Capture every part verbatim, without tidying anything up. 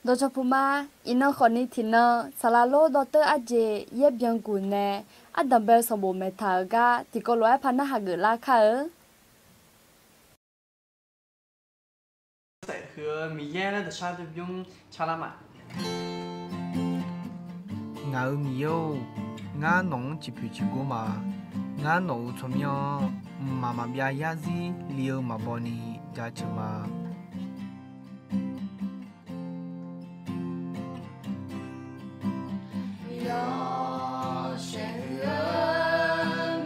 Dawqcawq puq ma. Iqnan khawfni tiqnan saqlaq lor dawrteur arjeq yaer byanguq nae ardanq bae-eu sanqbof maeqtaq-euq gar tiqkawv lof-aer par narhaq geuflar kar-eu. Saef huiq-eu Miqyaer laer dawqshar dui bymr calar ma. Ngaq-euq Miqyaer-or, ngar nawq-anr ciqpoeq ciqgor ma. Ngar nawq-euq tsawrmyanr-anr mqmaq maqbyav yarzir li-eu maqbaw ni jaceuq ma. Yawshaef huiq-eu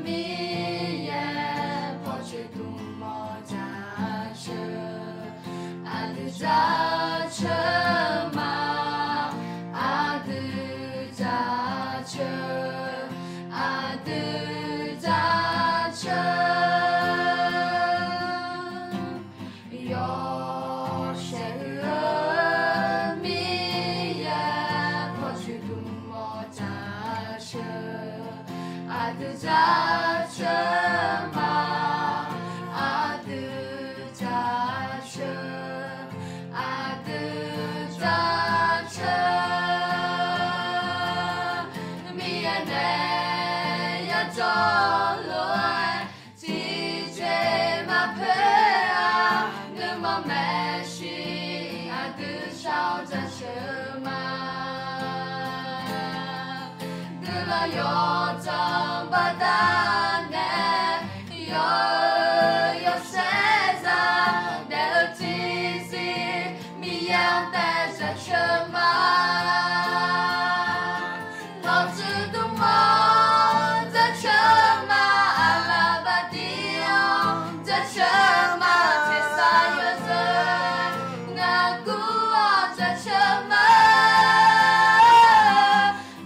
Miqyaer, pawqtsoeq dmq-awr jaceuq, aqdui jaceuq ma, aqdui jaceuq, aqdui jaceuq. Yawshaef huiq-eu Miqyaer, pawqtsoeq dmq-awr jaceuq, aqdui jaceuq ma, aqdui jaceuq, aqdui jaceuq. Miqyaer nae yajawr lof-aer tiqjeq maqpoeq-a, nuima maeqshi aqdui shar-awr jaceuq ma. Guiqlanq yawdzanq baqdanae, yawr-eu yawshaef zaq daef-eu tiqzir, Miqyaer-anr taef jaceuq ma. Pawqtsoeq dmq-awr jaceuq ma, aqlaf baqdir-awr jaceuq ma, tersar yawzeu ngaq gur-awr jaceuq ma.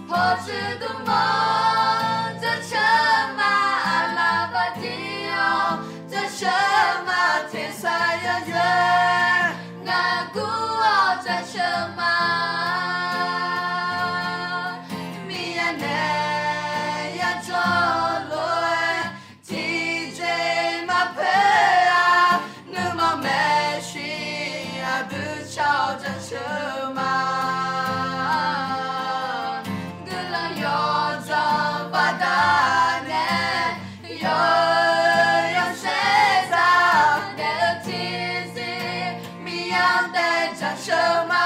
Pawqtsoeq dmq-awr jaceuq ma, aqlaf baqdir-awr jaceuq ma, tersar yawzeu ngaq gur-awr jaceuq ma. Miqyaer nae yajawr lof-aer tiqjeq maqpoeq-a, nuima maeqshi aqdui shar-awr jaceuq ma. Guiqlanq yawdzanq baqdanae, yawr-eu yawshaef zaq daef-eu tiqzir, Miqyaer-anr taef jaceuq ma.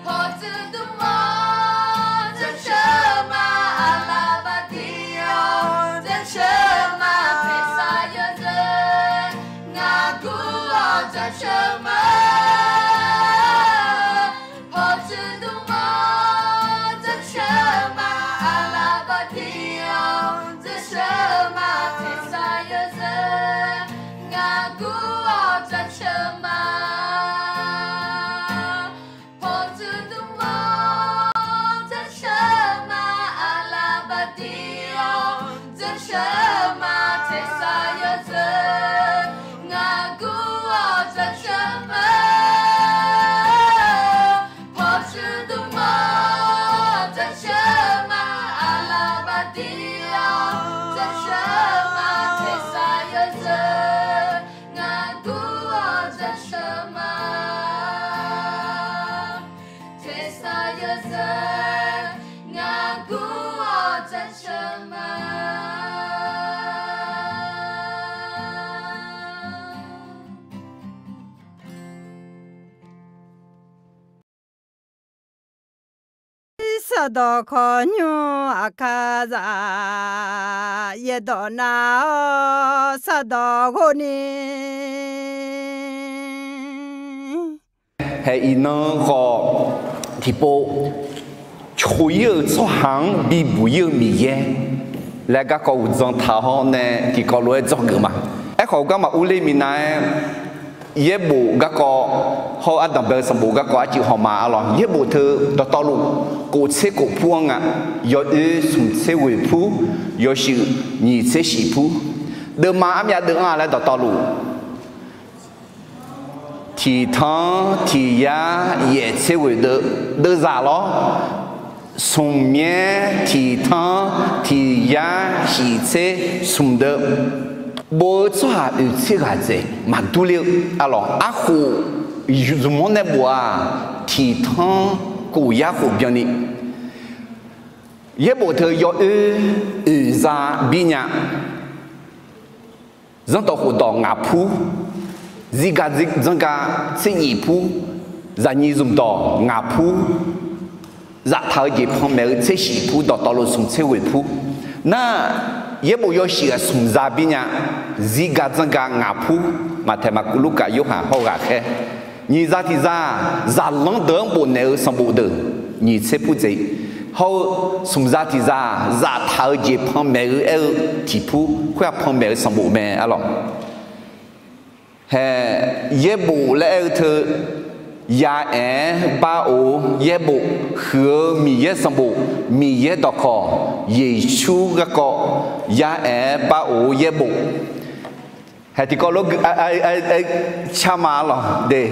Pawqtsoeq dmq-awr jaceuq ma, aqlaf baqdir-awr jaceuq ma, tersar yawzeu ngaq gur-awr jaceuq ma. Pawqtsoeq dmq-awr jaceuq ma, aqlaf baqdir-awr jaceuq ma, tersar yawzeu ngaq gur-awr jaceuq ma. Pawqtsoeq dmq-awr jaceuq ma, aqlaf baqdir-awr jaceuq ma, tersar yawzeu ngaq gur-awr jaceuq ma. Pawqtsoeq dmq-awr jaceuq ma, aqlaf baqdir-awr jaceuq ma, tersar yawzeu ngaq gur-awr jaceuq ma. Tersar yawzeu ngaq gur-awr jaceuq ma. Sardawq khawqnymr aqkar zaq, yaerdawq nar-awr sardawq ghov ni. Hae iqnan khawf tiqpov coq-ir-euq tsawrhaq-anr bibuq-ir-eu Miqyaer laer garkawv uqdzan taq-awr nae tiqkawv lof-aer dzawgeuf ma. Aerkhawf garma urler minav-aer yaerbof garkawv hawr-eu ardanq bae-eu sanqbof garkawv arcuiv hawma arlawr. Yaerbof teu dawqtawvluf kof tser kof pur-anr nga. Yawoer smq tser ghoeq pur, yawshuif nyiq tser shif pur. Deuvma armyav deuv-anr-a laer dawqtawvluf tiqtanq tiqyar yaef tser ghoeq deuv, deuvzaq lawr. Smqmyaer tiqtanq tiqyar shif tser smq deuv. Bov-eu tsawrhaq oeq tser ghaq dzaeq maqdur ler-eu arlawr. Arkhof zmq-anr nae bof-aq, tiqtanr khof yar khof byanni. Yaerbof teu yawoer oeq za bir nya. Zanrdawq khofdawq ngaq pur, zirga dzanrga tser nyif pur, zaqnyiq zmqdawq ngaq pur, zaftaq-eu jeq panmaeq-eu tser shif pur, dawqtawvluf smq tser ghoeq pur. Nar, yaerbof yawshuif-aq smq za bir nya. Zirga dzanrga ngaq pur, Maqtaeq, Maqkuv, Lurkaf, Yorhaq hawr-eu ghaqkhaer. Nyiq za tiq za, zaqlanr deuq-anr bofnaeq-eu sanqbof deuq nyiq tser pur dzaeq. Hawr-eu smq za tiq za, zaftaq-eu jeq panmaeq-eu aer-eu tiq pur, khoer-aq panmaeq-eu sanqbof mae arlawq. Hae, yaerbof laer aer-eu teu, yaaef-aer bar of yaerbof, huiq-eu Miqyaer sanqbof, Miqyaer dawqkawq, Yeqsur garkawv, yaaef-aer bar of yaerbof. Hae tiqkawv lof gui, cama arlawq de.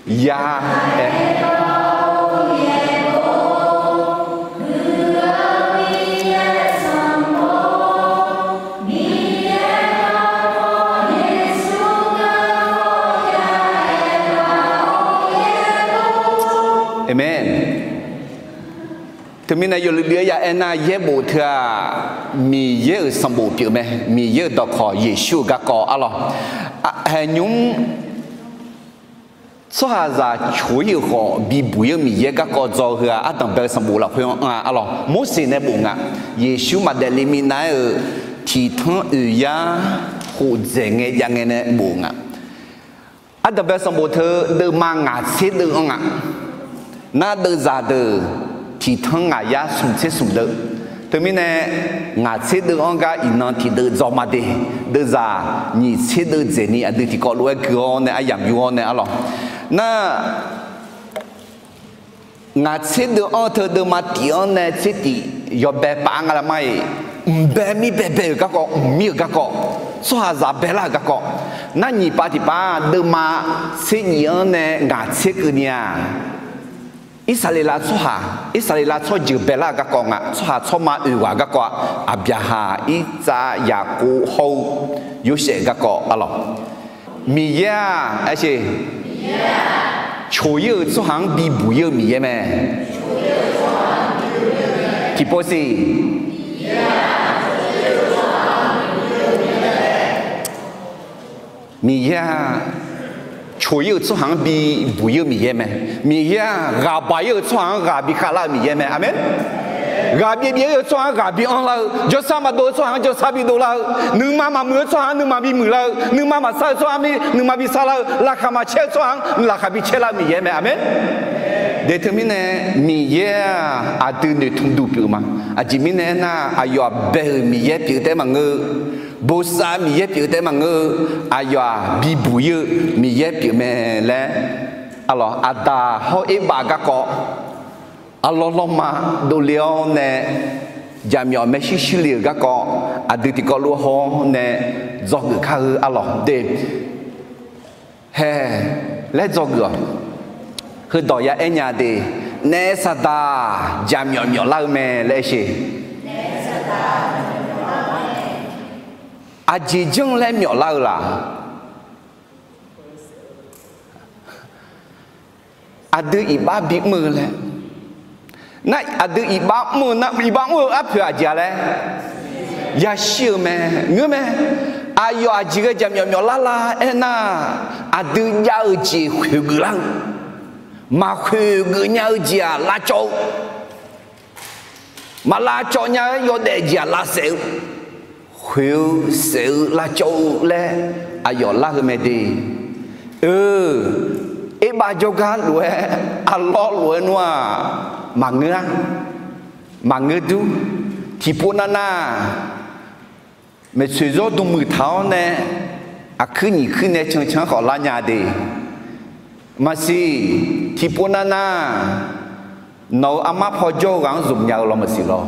Yaaef Aqmeq. Teumirnae yawluiv bif-aer ya aernar, yaerbof teu-aq, Miqyaer-euq sanqbof pyeuf mae. Miqyaer-euq dawqkawq, Yeqsur-euq garkawv arlawq. Haeq nymr tsawrhaqzaq coq-ir-euq khawf bibuq-ir-eu Miqyaer garkawv dzaw heu-aq, ardanq bae-eu sanqbof lafkhoer anr-a arlawq. Morseq nae bof nga. Yeqsur maqdaef le minav-aer-euq tiqtanr oeq yar khof dzaeq ngae jav ngae nae bof nga. Ardanq bae-eu sanqbof teu deuvma ngaq tser deuv anr nga. Nar deuvzaq deuq tiqtanr ngaq yar smq tser smq deuv. Teumirnae ngaq tser deuv anr gar iqnan tiqdeuv dzaw ma de. Deuvzaq nyiq tser deuv dzaeqni aqdui tiqkawv lof-aer gui-awr nae aryamq yur-awr nae arlawq. Nar, ngaq tser deuv anr teu deuvma tif-anr nae tser tif yawbae paf-aer nga lar mar-iq, mqbae mir baebae-euq garkawv, mqmir-euq garkawv, tsawrhaqzaq baelar-euq garkawv. Nar nyiq pav tiq pav deuvma tser nyif-anr nae ngaq tser keuvni-aq, Irsaqleqlav tsawrhaq, Irsaqleqlav tsawrjeuq baelar-euq garkawv nga. Tsawrhaq tsawrma oeq ghaq garkawv-aq, Aqbyaqhaq, Irtsav, Yaqkov hawr-eu Yorsaev garkawv arlawq. Miqyaer-aq, aer siq, coq-ir-euq tsawrhaq-anr bibuq-ir-eu Miqyaer mae. Tiqpov siq, Miqyaer-aq, coq-ir-euq tsawrhaq-anr bibuq-ir-eu Miqyaer mae. Miqyaer-aq, ghaq baq-ir-euq tsawrhaq-anr ghaq bi khavlar-eu Miqyaer mae. Aqmeq. Ghaq byaev byaev-ir-euq tsawrhaq-anr ghaq bi anrlar-eu, jawrsar maqdov-eu tsawrhaq-anr jawrsar bi dovlar-eu, nuima maqmuiq-eu tsawrhaq-anr nuima bi muiqlar-eu, nuima maqsar-eu tsawrhaq-anr nuima bi sarlar-eu, laqkhaq maqcaer-eu tsawrhaq-anr laqkhaq bi caerlar-eu Miqyaer mae. Aqmeq. De teumirnae Miqyaer-aq, aqdui noeqtmq duq pyeuf ma. Aqjeq mirnae aernar, aqyawf-aq bae-euq Miqyaer pyeuf taef-aer maqngeur-eu, bosav Miqyaer pyeuf taef-aer maqngeur-eu, aqyawf-aq bibuq-ir-eu Miqyaer pyeuf mae laer, arlawq, Aqdaq hawr Erbav garkawv, arlawr lawrma dovle-awr nae jaqmyawf maershuir shuir le-euq garkawv, aqdui tiqkawv lof-aer haw-awr nae dzawgeuf kar-eu arlawq de. Hae, laer dzawgeuf-awq. Heudawq ya aer nya de, naef saqdaq jaqmyawf myawflar-eu mae laer aer siq. Aqjeq janr laer myawflar-eu laq? Aqdui iqbax bimr-eu laer. Nar aqdui iqbax mr-eu nar, iqbax mr-eu arpoeq aqjeq-a laer yashir-eu mae, ngeur mae. Aqyawf aqjeq ghae jaqmyawf myawflar lar aernar, aqdui jav-eu jeq khoeqgeuf lar-eu, maqkhoeqgeuf nya-eu jeq-aq lavcawv-eu, maq lavcawv nya-aer yawdaef jeq-aq lavsaef-eu, khoeq-eu saef-eu lavcawv-eu laer aqyawf lar-eu mae de. Erbav jawrgar lof-aer, arlawr lof-aer nmr-aq, maqngeur-a, maqngeur dur. Tiqpov navnav maeqtsoeq zawr dm muiq taq-awr nae, aqkuir nyiq kuir nae cancan-anr khawf lar nya de. Maqsiq, tiqpov navnav nawq-euq armar paw jawr-eu ghaq-anr zmq nya-eu law maqsiq lawr.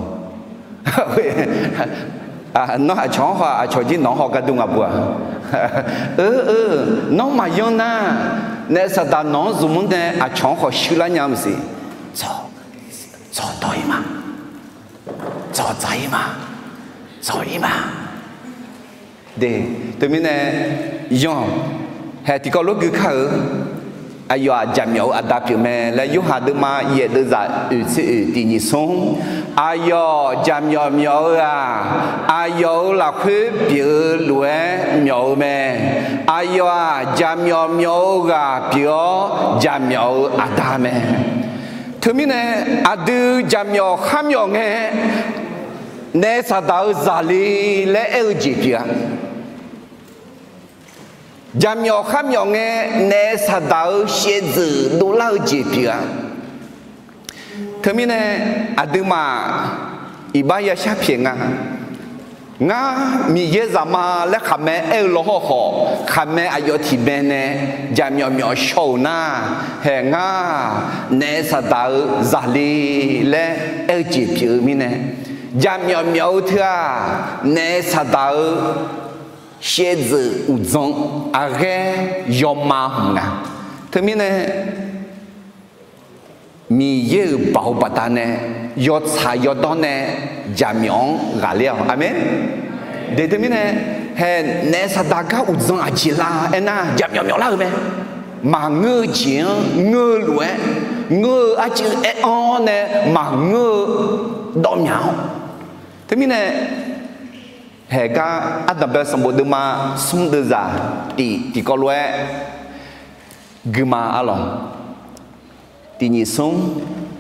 Nawr aqcawq-anr haw-aq, aqcawq jir nawq-anr haw gar dur nga bu-aq. Nawr maqyanr nar, naef saqdaq nawq-anr zmq-anr nae aqcawq-anr khawf shuir lar nya maqsiq. Tsawq, tsawq dawq-ir ma, tsawq dzaq-ir ma, tsawq-ir ma. De, teumirnae, yanq, hae tiqkawv lof gui kar-eu, Aqyawf-aq jaqmyawf-eu aqda pyeuf mae laer Yorhaq deuvma yaef deuvzaq oeq tser oeq tiq nyiq smr. Aqyawf jaqmyawf myawf-eu-aq, aqyawf-euq lafkhoer pyeuf-eu lof-aer myawf-eu mae. Aqyawf-aq jaqmyawf myawf-eu ghaq pyeuf-awr jaqmyawf-eu aqda mae. Teumirnae aqdui jaqmyawf kharmyawf ngae, naef saqdaq-eu zaqle laer aer-eu jeq pyeuf-a. Jaqmyawf kharmyawf ngae, naef saqdaq-eu shaevdzeuf dovlar-eu jeq pyeuf-a. Teumirnae aqduimaf iqbax yashar pyaeq nga. Ngar Miqyaer zaqma laer khaqmae aer-eu lawhawr khawf, khaqmae aqyawf tiqbae nae jaqmyawf myawf shaw-euq nar, hae ngar naef saqdaq-eu zaqle laer aer-eu jeq pyeuf-eu mirnae, jaqmyawf myawf-eu teu-aq, naef saqdaq-eu shaevdzeuf uqdzan aqghaer yawma hmq nga. Teumirnae Miqyaer-euq baoq baqdanae yawtsaq yawdawr nae jaqmyawf-anr ghaqler-awq. Aqmeq. Deq teumirnae hae naef saqdaq gar uqdzan aqjeq la aernar, jaqmyawf myawflar-euq mae. Maqngeur-eu jeq-anr ngeur-eu lof-aer, ngeur-eu arcuiv aer-anr nae maqngeur-eu dawr myaq-awr. Teumirnae haeq gar ardanqbae sanqbof deuvma smr deuvzaq tiq tiqkawv lof-aer guima arlawq. Tiq nyiq smr.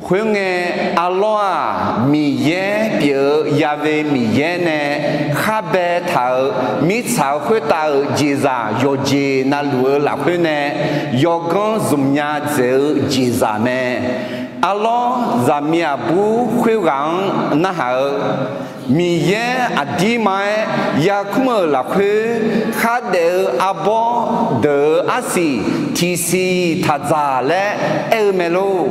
Khoerngae, arlawr-aq, Miqyaer pyeuf-eu Ya've Miqyaer nae khar baetaq-euq mirtsaq-euq khoertav-euq jeqzaq yawqjeq navluf-eu lafkhoer nae yawganr zmqnya dzaeq-eu jeqzaq mae. Arlawr zaqmiq aqbur khoerghaq-anr narhaq-eu, Miqyaer aqdirma-aer yarkmr-euq lafkhoer khardaef-eu arbawr deuq-euq arsiq tiqsiq taqdzaq laer aer-eu mae lor.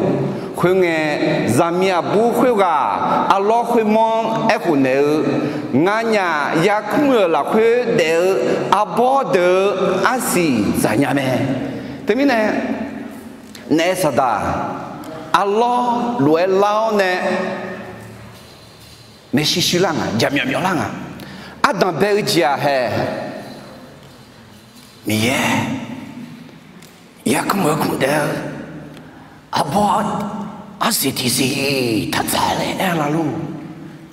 Khoerngae, zaqmiq aqbur khoerghaq arlawr khoermawr-anr aerkhof naeq-eu, Nganyaf yarkmr-euq lafkhoer daef-eu arbawr deuq-euq arsiq dzaqnya mae. Teumirnae, naef saqdaq arlawr lof-aer lar-awr nae maershuir shuir lar nga, jaqmyawf myawf lar nga. Ardanqbae-eu jeq-aq hae, Miqyaer yarkmr-eu kmq daef-eu arbawr arsiq tiqsiq taqdzaq laer aer-eu la lor.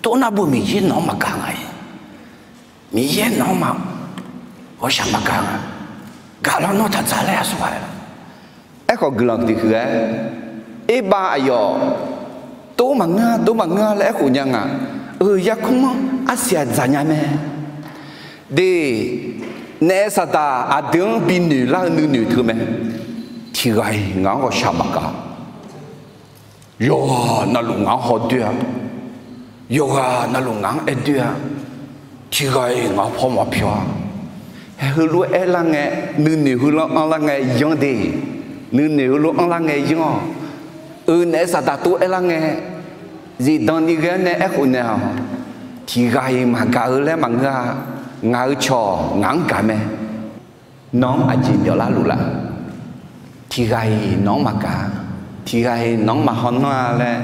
Tov nar bu Miqyaer nawq-anr maqgaq nga-iq. Miqyaer nawq-anr ma ghawqshaq maqgaq nga. Gaq lawr nawr taqdzaq laer aqsur ghaq-a. Aerkhawf guiqlanq tiqhuiq-aer, erbav aqyawf tov maqngeur-a, tov maqngeur-a laer aerkhof nya nga. Euq yarkmr-anr arsiq-aq dzaqnya mae. De, naef saqdaq aqdui-anr binoeq lar-eu nuinoeq teu mae. Tiqghaq-iq ngaq-anr ghawqshaq maqgaq. Yawqghaq navluf ngaq-anr hawdoer-a. Yawqghaq navluf ngaq-anr aerdoer-a. Tiqghaq-iq ngaq-anr paw maqpyawq-a. Hae heulof-aer aerlar ngae, nuinoeq heulof-anr anrlar ngae yanr de. Nuinoeq heulof-anr anrlar ngae yanr-awq. Euq naef saqdaq tov aerlar ngae, zifdan ni ghae-anr nae aerkhof naeq-awq. Tiqghaq-iq maqgaq-eu laer maqngeur-a. Ngaq-euq cawq ngaq-anr gaq mae. Nawq-anr aqjeq byawf larluf la? Tiqghaq-iq nawq-anr maqgaq-a. Tiqghaq-iq nawq-anr maqhaw nanr-a laer,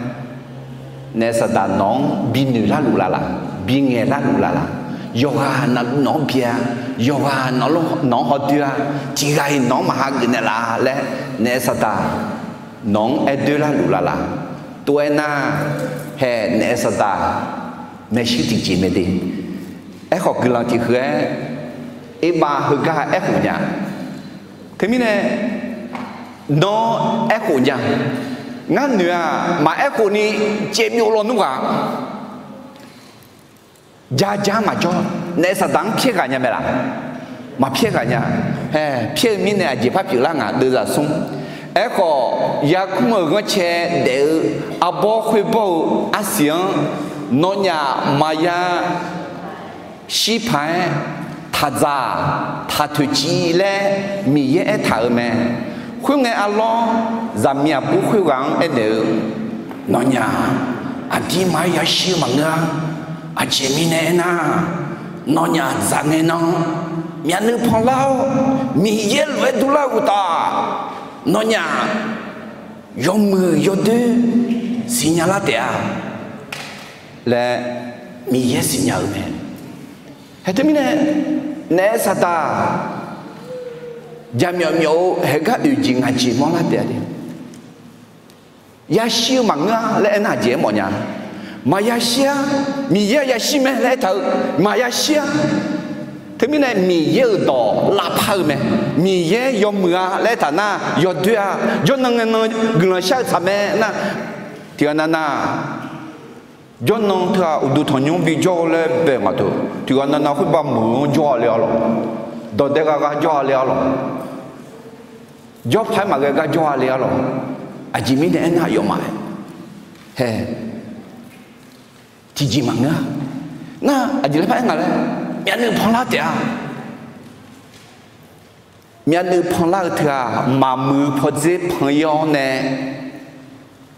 naef saqdaq nawq-anr binoeq larluf la laq? Bingaeq larluf la laq? Yawqghaq navluf nawq-anr bya, yawqghaq nawq-anr hawdoer-a, tiqghaq-iq nawq-anr maqha geuf naeq la laer, naef saqdaq nawq-anr aerdoer larluf la laq? Tov-aer nar, hae naef saqdaq maershuir tiqjeq mae de. Aerkhawf guiqlanq tiqhuiq-aer, erbav heugar aerkhof nya. Teumirnae, nawr aerkhof nya. Ngar noeq-aq, maqaerkhof ni caevbyov lawnmr ghaq, ja ja maqjawr. Naef saqdaq-anr pyaer ghaq nya mae laq? Maqpyaer ghaq nya. Hae, pyaer-eu mirnae aqjeq par pyeuflar nga deuvzaq smr. Aerkhawf, yarkmr-euq ghanrcae daef-eu arbawr khoerbawr-eu arsiq-anr nawnyaf maqya shir paq-aer taqdzaq taq toeqciv laer Miqyaer aertaq-euq mae. Khoerngae arlawr, zaqmiq aqbur khoerghaq-anr aernaeq-eu, nawnyaf aqdirma-aer yashir-eu maqngeur-a. Aqjeq mirnae aernar, nawnyaf dzaq ngae nan myavnuiv panlar-awr Miqyaer lof-aer durlar-eu uqtaf, nawnyaf yawmuiq yawdoer siqnya lar taef-a laer Miqyaer siqnya-euq mae. Hae teumirnae, naef saqdaq jaqmyawf myawf-eu haegar oeq jeq ngaq jeq mawrlar taef-a de. Yashir-eu maqngeur-a laer aernar, aqjeq aermawf nya. Maqyashir-a. Miqyaer-a yashir mae laer aertaq-eu, maqyashir-a. Teumirnae Miqyaer-euq dawq lavpar-eu mae. Miqyaer yawmuiq-a laer aertaq nar, yawdoer-a. Jawrnan ngae nan guiqlanq shar-eu tsaq mae nar, tiqghaq navnav jawrnan teughaq uqduq tanqnymr bijawr-eu laer bae ngaq teu, tiqghaq navnav khoerbav meuq-anr jawr-a le-a lawq. Dawqdae gha gha jawr-a le-a lawq. Jawrpar-aer maqghae gar jawr-a le-a lawq. Aqjeq mirnae aernar, aqyawfmaf-aer hae tiqjeq maqngeur-a. Nar aqjeq laer par aer nga laer, myavnuiv panlar taef-a. Myavnuiv panlar-eu teughaq maqmuiq-eu pawdzer pan-ir-awr nae,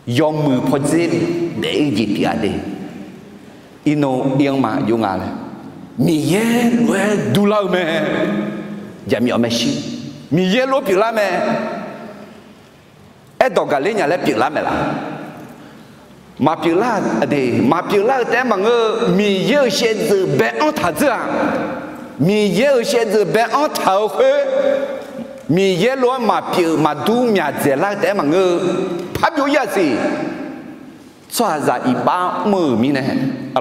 yawmuiq pawdzer daef-ir jeq pyeuf-a de. Irnov ir-anr ma jov nga laer, Miqyaer lof-aer durlar-eu mae. Jaqmyawf maeqshi, Miqyaer lof-aer pyeuflar mae. Aerdawq gaqler nya laer pyeuflar mae laf? Maqpyeuflar-a de. Maqpyeuflar-eu taef-aer maqngeur-eu, Miqyaer-euq shaevdzeuf bae-anr taq dzeur-aq, Miqyaer-euq shaevdzeuf bae-anr taq-eu khoer, Miqyaer lof-aer maqpyeuf maqdur myaq dzaeqlar-eu taef-aer maqngeur-eu, parbyov ir-aq siq. Tsawrhaqzaq iqbax mr-euq mirnae, a,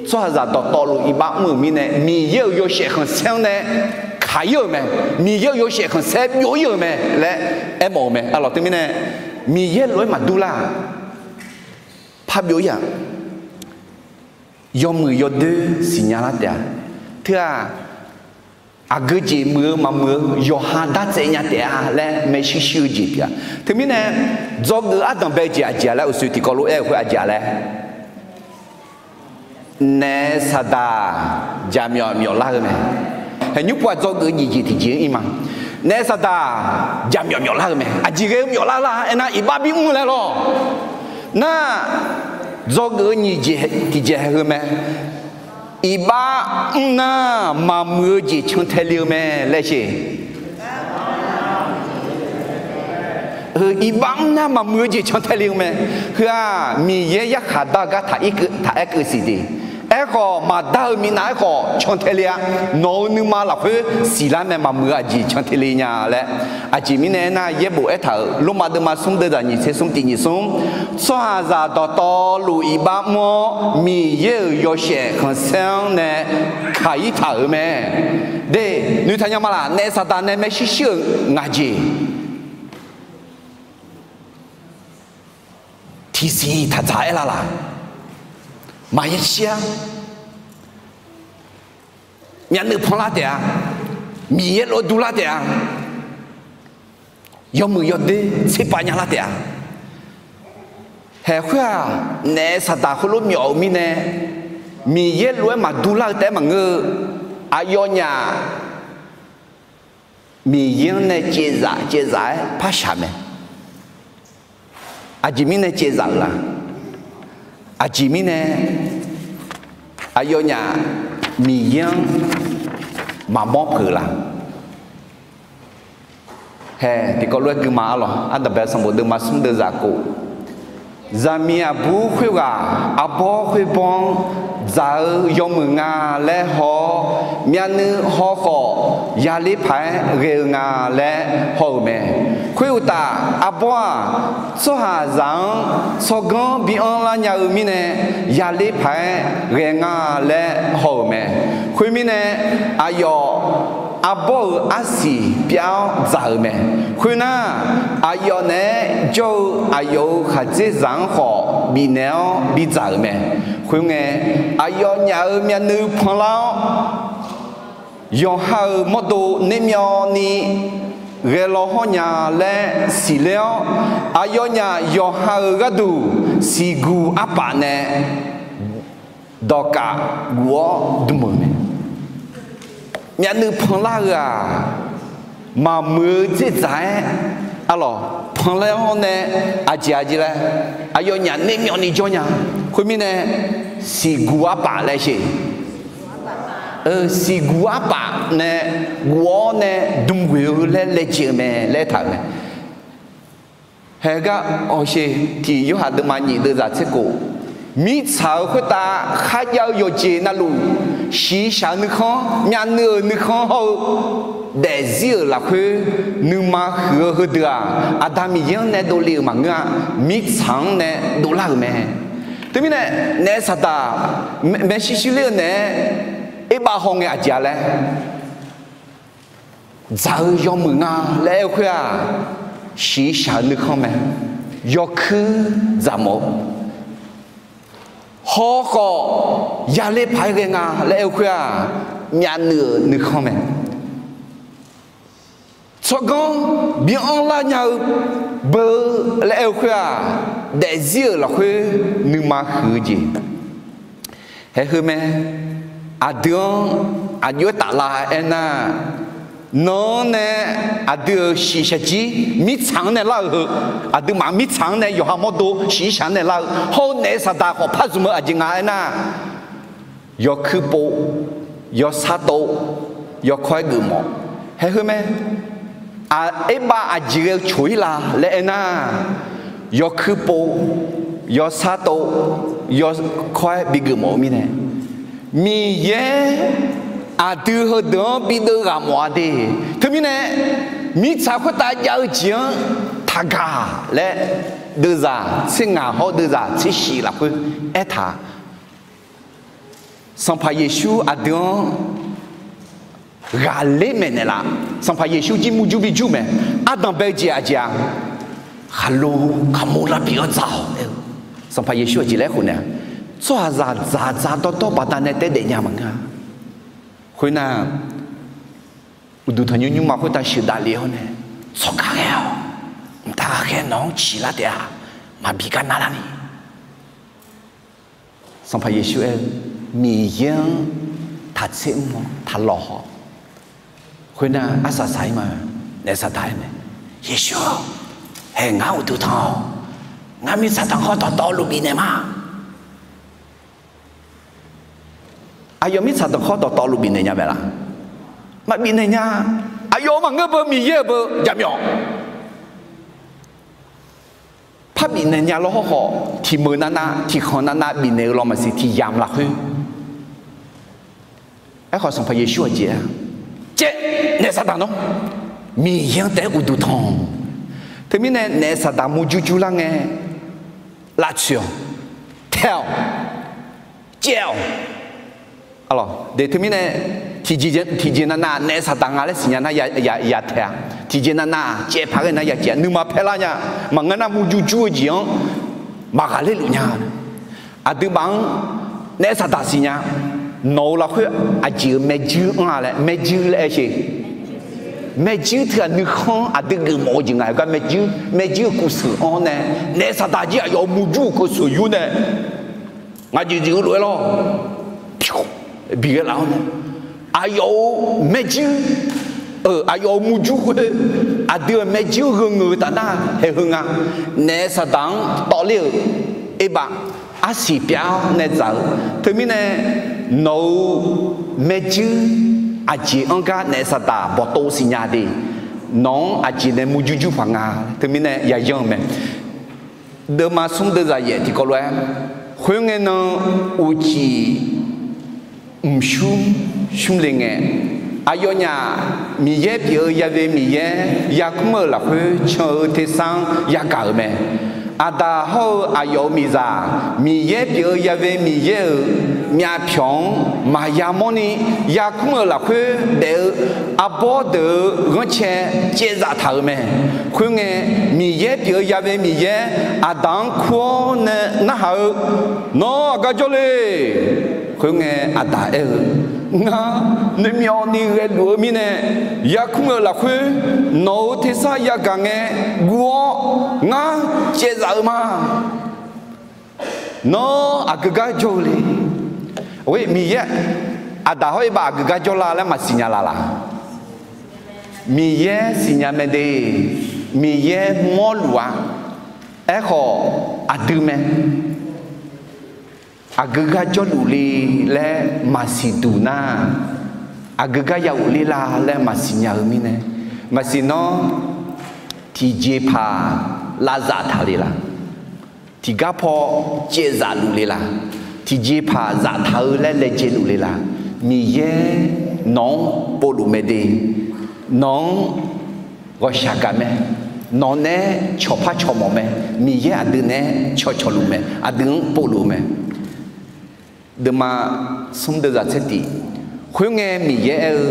tsawrhaqzaq dawqtawvluf iqbax mr-euq mirnae, Miqyaer-euq yawshaef khanqsaer-anr nae kaq ir-euq mae. Miqyaer-euq yawshaef khanqsaer byov ir-euq mae laer aermawf-eu mae. Arlawq teumirnae, Miqyaer lof-aer maqdur lar-aq, parbyov ir-aq, yawmuiq yawdoer siqnya lar taef-a. Teu-aq, aqgeu jeq muiq-eu maqmuiq-eu yawqha dartsaev nya taef-a laer maershuir shuir-eu jeq pyeuf-a. Teumirnae, dzawgeuf ardanq bae jeq aqjeq-a laer, uqshoe tiqkawv lof-aer-eu khoer aqjeq-a laer, naef saqdaq jaqmyawf myawflar-eu mae. Haeqnymr pov-aq, dzawgeuf nyiq jeq tiqjeq-anr ir ma. Naef saqdaq jaqmyawf myawflar-eu mae. Aqjeq ghae-eu myawflar lar aernar, iqbax bimr laer lawr. Nar, dzawgeuf-eu nyiq jeq tiqjeq haeq heu mae. Iqbax mr nar maqmuiq-eu jeq cantae le-eu mae laer sher. Iqbax mr nar maqmuiq-eu jeq cantae le-eu mae. Heu-aq, Miqyaer yarkhaq dar-eu gar taq aer keuv siq de. Aerkhawf, maqdar-eu minav aerkhawf cantae le-a. Nawq-euq nuima lafkhoer siqlar mae, maqmuiq-eu aqjeq cantae le nya laer. Aqjeq mirnae aernar, yaerbof aertaq-euq Lormav deuvma smr deuvzaq nyiq tser smr tiq nyiq smr, tsawrhaqzaq dawqtawvluf iqbax mr-awr, Miqyaer-euq yawshaef khanqsaer-anr nae kaq ir taq-euq mae. De, noeqtaq nya ma laf? Naef saqdaq nae maershuir shuir-euq ngaq jeq tiqsiq taq dzaq-aer lar laf? Maqya shir-ar. Myavnuiv panlar taef-a. Miqyaer lof-aer durlar taef-a. Yawmuiq yawdoer tserpav nyalar taef-a. Haeq khoer-aq, naef saqdaq khoerlof myawf-eu mirnae, Miqyaer lof-aer maqdurlar-eu taef-aer maqngeur-eu, aqyawfnyaf Miqyaer-anr nae caevzaf caevzaf-aer par shaq mae. Aqjeq mirnae caevzaf-euq la? Aqjeq mirnae aqyawfnyaf Miqyaer-anr maqmawr peuq-eu la? Haeq tiqkawv lof-aer guima arlawq, Ardanqbae sanqbof deuvma smr deuvzaq kof, zaqmiq aqbur khoerghaq arbawr khoerbawr-anr dzaq-eu yawmuiq nga laer haw-awr, myavnuiv haw khawf yaler paq-aer ghae-eu nga laer haw-euq mae. Khoeruqtaf, arbawr-aq, tsawrhaqzaq-anr tsawrganr bi anrlar nya-eu mirnae, yaler paq-aer ghae nga laer haw-euq mae. Khoermirnae, aqyawf arbawr-euq arsiq pyav-awr dzaq-euq mae. Khoernar, aqyawf naeq-aer jawr-eu aqyawf-euq khaqdzerzaq-anr khawf bifnaeq-awr bidzaq-euq mae. Khoerngae, aqyawfnyaf-euq myavnuiv panlar-awr, yawqha-euq mawrdo nermyawvni ghae law hawr nya laer siqler-awr, aqyawfnyaf yawqha-euq gharduq siqguq arpaf nae dawqkaf guf-awr dm-euq mae. Myavnuiv panlar-eu-aq, maqmuiq-eu dzerdzaq-aer arlawq panlaer-awr nae, aqjeq aqjeq laer, aqyawfnyaf nermyawvni jawr nya. Khoermirnae, siqguq arpaf laer sher. Siqguq arpaf nae guf-awr nae dm ghoeq-eu laer laejae-eu mae laer taq-euq mae. Haegar hawsher tiq Yorhaq deuvma nyiq deuvzaq tser kof, mirtsaq-euq khoertav kharjav-eu yawqjeq navluf, shiqshaq-euq nuikhanr, myavnuiv-euq nuikhanr hawr-eu daefzir-euq lafkhoer nuima huiq-eu heudeuq-aq, Aqda Miqyaer-anr nae dovle-euq maqngeur-a. Mirtsaq-anr nae dovlar-euq mae. Teumirnae, naef Saqdaq, maeqshi shirler-eu naeq-aer erbav haw ngae aqjeq-a laer, dzaq-eu yawmuiq nga laer aer-eu khoer-aq, shiqshaq-eu nuikhanr mae. Yawkuir dzaqmawf-eu hawkhawf, yale paq-aer ghae nga laer aer-eu khoer-aq, myavnuiv-euq nuikhanr mae. Tsawrganr bi anrlar nya-eu beu laer aer-eu khoer-aq, daefzir-euq lafkhoer nuima huiq-eu jeq. Haeq heu mae. Aqdui-anr aqjox-aer taflar aernar, nan-anr nae aqdui-euq shiqshaq jir mirtsaq-anr nae lar-eu heu, aqduimaf mirtsaq-anr nae yawqha mawrdo shiqshaq-anr nae lar-eu hawr-eu naef Saqdaq khawf par zmq-eu aqjeq nga aernar, yawkuir pov, yawsar tov, yawkawr-aer geufmawf. Haeq heu mae. Erbav aqjeq ghae-eu coq-ir la laer aernar, yawkuir pov, yawsar tov, yawkawr-aer bigeuf mawf-eu mirnae, Miqyaer aqdui heudeuq-anr bideuv ghaq mawf-a de. Teumirnae, mirtsaq khoertav jav-eu jeq-anr taqgaq laer, deuvzaq tser ngaq hawr deuvzaq tser shif lafkhoer aertaq-a. Sanqpaq Yeqsur aqdui-anr ghaqler maeqnaeq laf. Sanqpaq Yeqsur jir murjur bijur mae. Ardanq bae-eu jeq aqjeq-a, khaqlo kaqmur lar pyeuf-awr dzaq-awq laer-eu. Sanqpaq Yeqsur aqjeq laer khof naeq-a, tsawrhaqzaq dzaqdzaq dawrdawr baqdanae taef daef nya maqngeur-a. Khoernar, uqduq tanqnymr nymrma khoertav sheuqdav lef-awr nae, tsawrgaq ghae-awq. Mqtav ghaqkhaer nawq-anr ciqlar taef-a. Maqbi gar narlar ni. Sanqpaq Yeqsur aer-eu, Miqyaer-anr taqtser mr-awr taqlawq haw. Khoernar, arsaq saq-ir ma. Naef Saqdaq aer mae, Yeqsur-or, haeq ngar uqduq tanq-awq. Ngar mirtsaq tanqkhawr dawqtawvluf bifnaeq ma. Aqyawf mirtsaq tanqkhawr dawqtawvluf bifnaeq nya mae laf? Maqbif naeq nya. Aqyawf-euq maqngeur beu, Miqyaer-euq beu jaqmyawf. Parbif naeq nya lawr hawrkhawf, tiq meuq navnav tiq khanq navnav bifnaeq-eu law maqsiq, tiq yamq lafkhoer. Aerkhawf, Sanqpaq Yeqsur aqjeq-a, caev, naef Saqdaq nawr, Miqyaer-anr taef-aer uqduq tanq. Teumirnae naef Saqdaq murjur jur lar ngae, lavtsoeq-awq, taeq-awq, caev-awq. Teumirnae, tiqjeq navnav naef Saqdaq nga laer siqnya nar, ya taeq-a. Tiqjeq navnav caev paq ghae nar ya caev-a. Nuima paer lar nya. Maqngeur nar murjur jur-eu jeq-anr maqghaqler luf nya. Aqduimaf-anr naef Saqdaq siqnya. Nawq-euq lafkhoer aqjeq-euq maerjuir anr-a laer, maerjuir laer aer sheq. Maerjuir teughaq nuikhanr aqdui geufmawf-eu jeq nga. Heugar maerjuir, maerjuir-euq kuvseuq anr nae, naef Saqdaq jir aqyawf-euq murjur-euq kuvseuq yur nae, ngaq jeq jeq-eu lof-aer lawr, bi ghae laf-awr nae, aqyawf-euq maerjuir, aqyawf-euq murjur khoer, aqdui-euq maerjuir-anr gheu ngeur-eu taf nar, haeq heu nga. Naef Saqdaq-anr tawvler-euq erbav arsiq pyav-awr nae dzaq-eu. Teumirnae, nawq-euq maerjuir aqjeq anr gar naef Saqdaq bawqtov siqnya de. Nawq-anr aqjeq nae murjur jur paq nga. Teumirnae yayan-eu mae. Deuvma smr deuvzaq yaef tiqkawv lof-aer, khoerngae nan uqcif mqsmr smr le ngae, aqyawfnyaf Miqyaer pyeuf-eu yave Miqyaer yarkmr-euq lafkhoer can-eu tersar-anr yagaq-euq mae. Aqdaq hawr-eu aqyawf-euq miqzaq, Miqyaer pyeuf-eu yave Miqyaer-euq myavpyawq-anr maqya mawrni yarkmr-euq lafkhoer daef-eu arbawr deuq-euq ghanrcae caevzaf taq-euq mae. Khoerngae, Miqyaer pyeuf-eu yave Miqyaer aqdaq-anr kur-awr nae narhaq-eu, Nawr aqgar jawrle? Khoerngae, aqdaq aer-eu, Ngar nuimyawvni ghaeluf-eu mirnae, yarkmr-euq lafkhoer nawq-euq tersar yagaq ngae guv-awr ngar caevzaf-eu ma. Nawr aqgeu gar jawr-eu le? Miqyaer, aqdaq hawr-eu bav aqgeu gar jawrlar laer maqsiqnya laf laq? Miqyaer siqnya mae de. Miqyaer mawrluf-a. Aerkhawf, aqdui mae. Aqgeu gar jawrluf le laer maqsiq duq nar, aqgeu gar ya ghofler la laer maqsiqnya-eu mirnae, maqsiq nawr tiqjeqpaq lavzaf taq le laq? Tiqgar paw caevzaf luf le laq? Tiqjeqpaq zaftaq-eu laer laejae luf le laq? Miqyaer nawq-anr povluf mae de. Nawq-anr ghawqshaq gaq mae. Nawq nae cawqpar cawqmawf mae. Miqyaer aqdui nae cawqcawq luf mae. Aqdui-anr povluf mae. Deuvma smr deuvzaq tser tiq. Khoerngae Miqyaer aer-eu,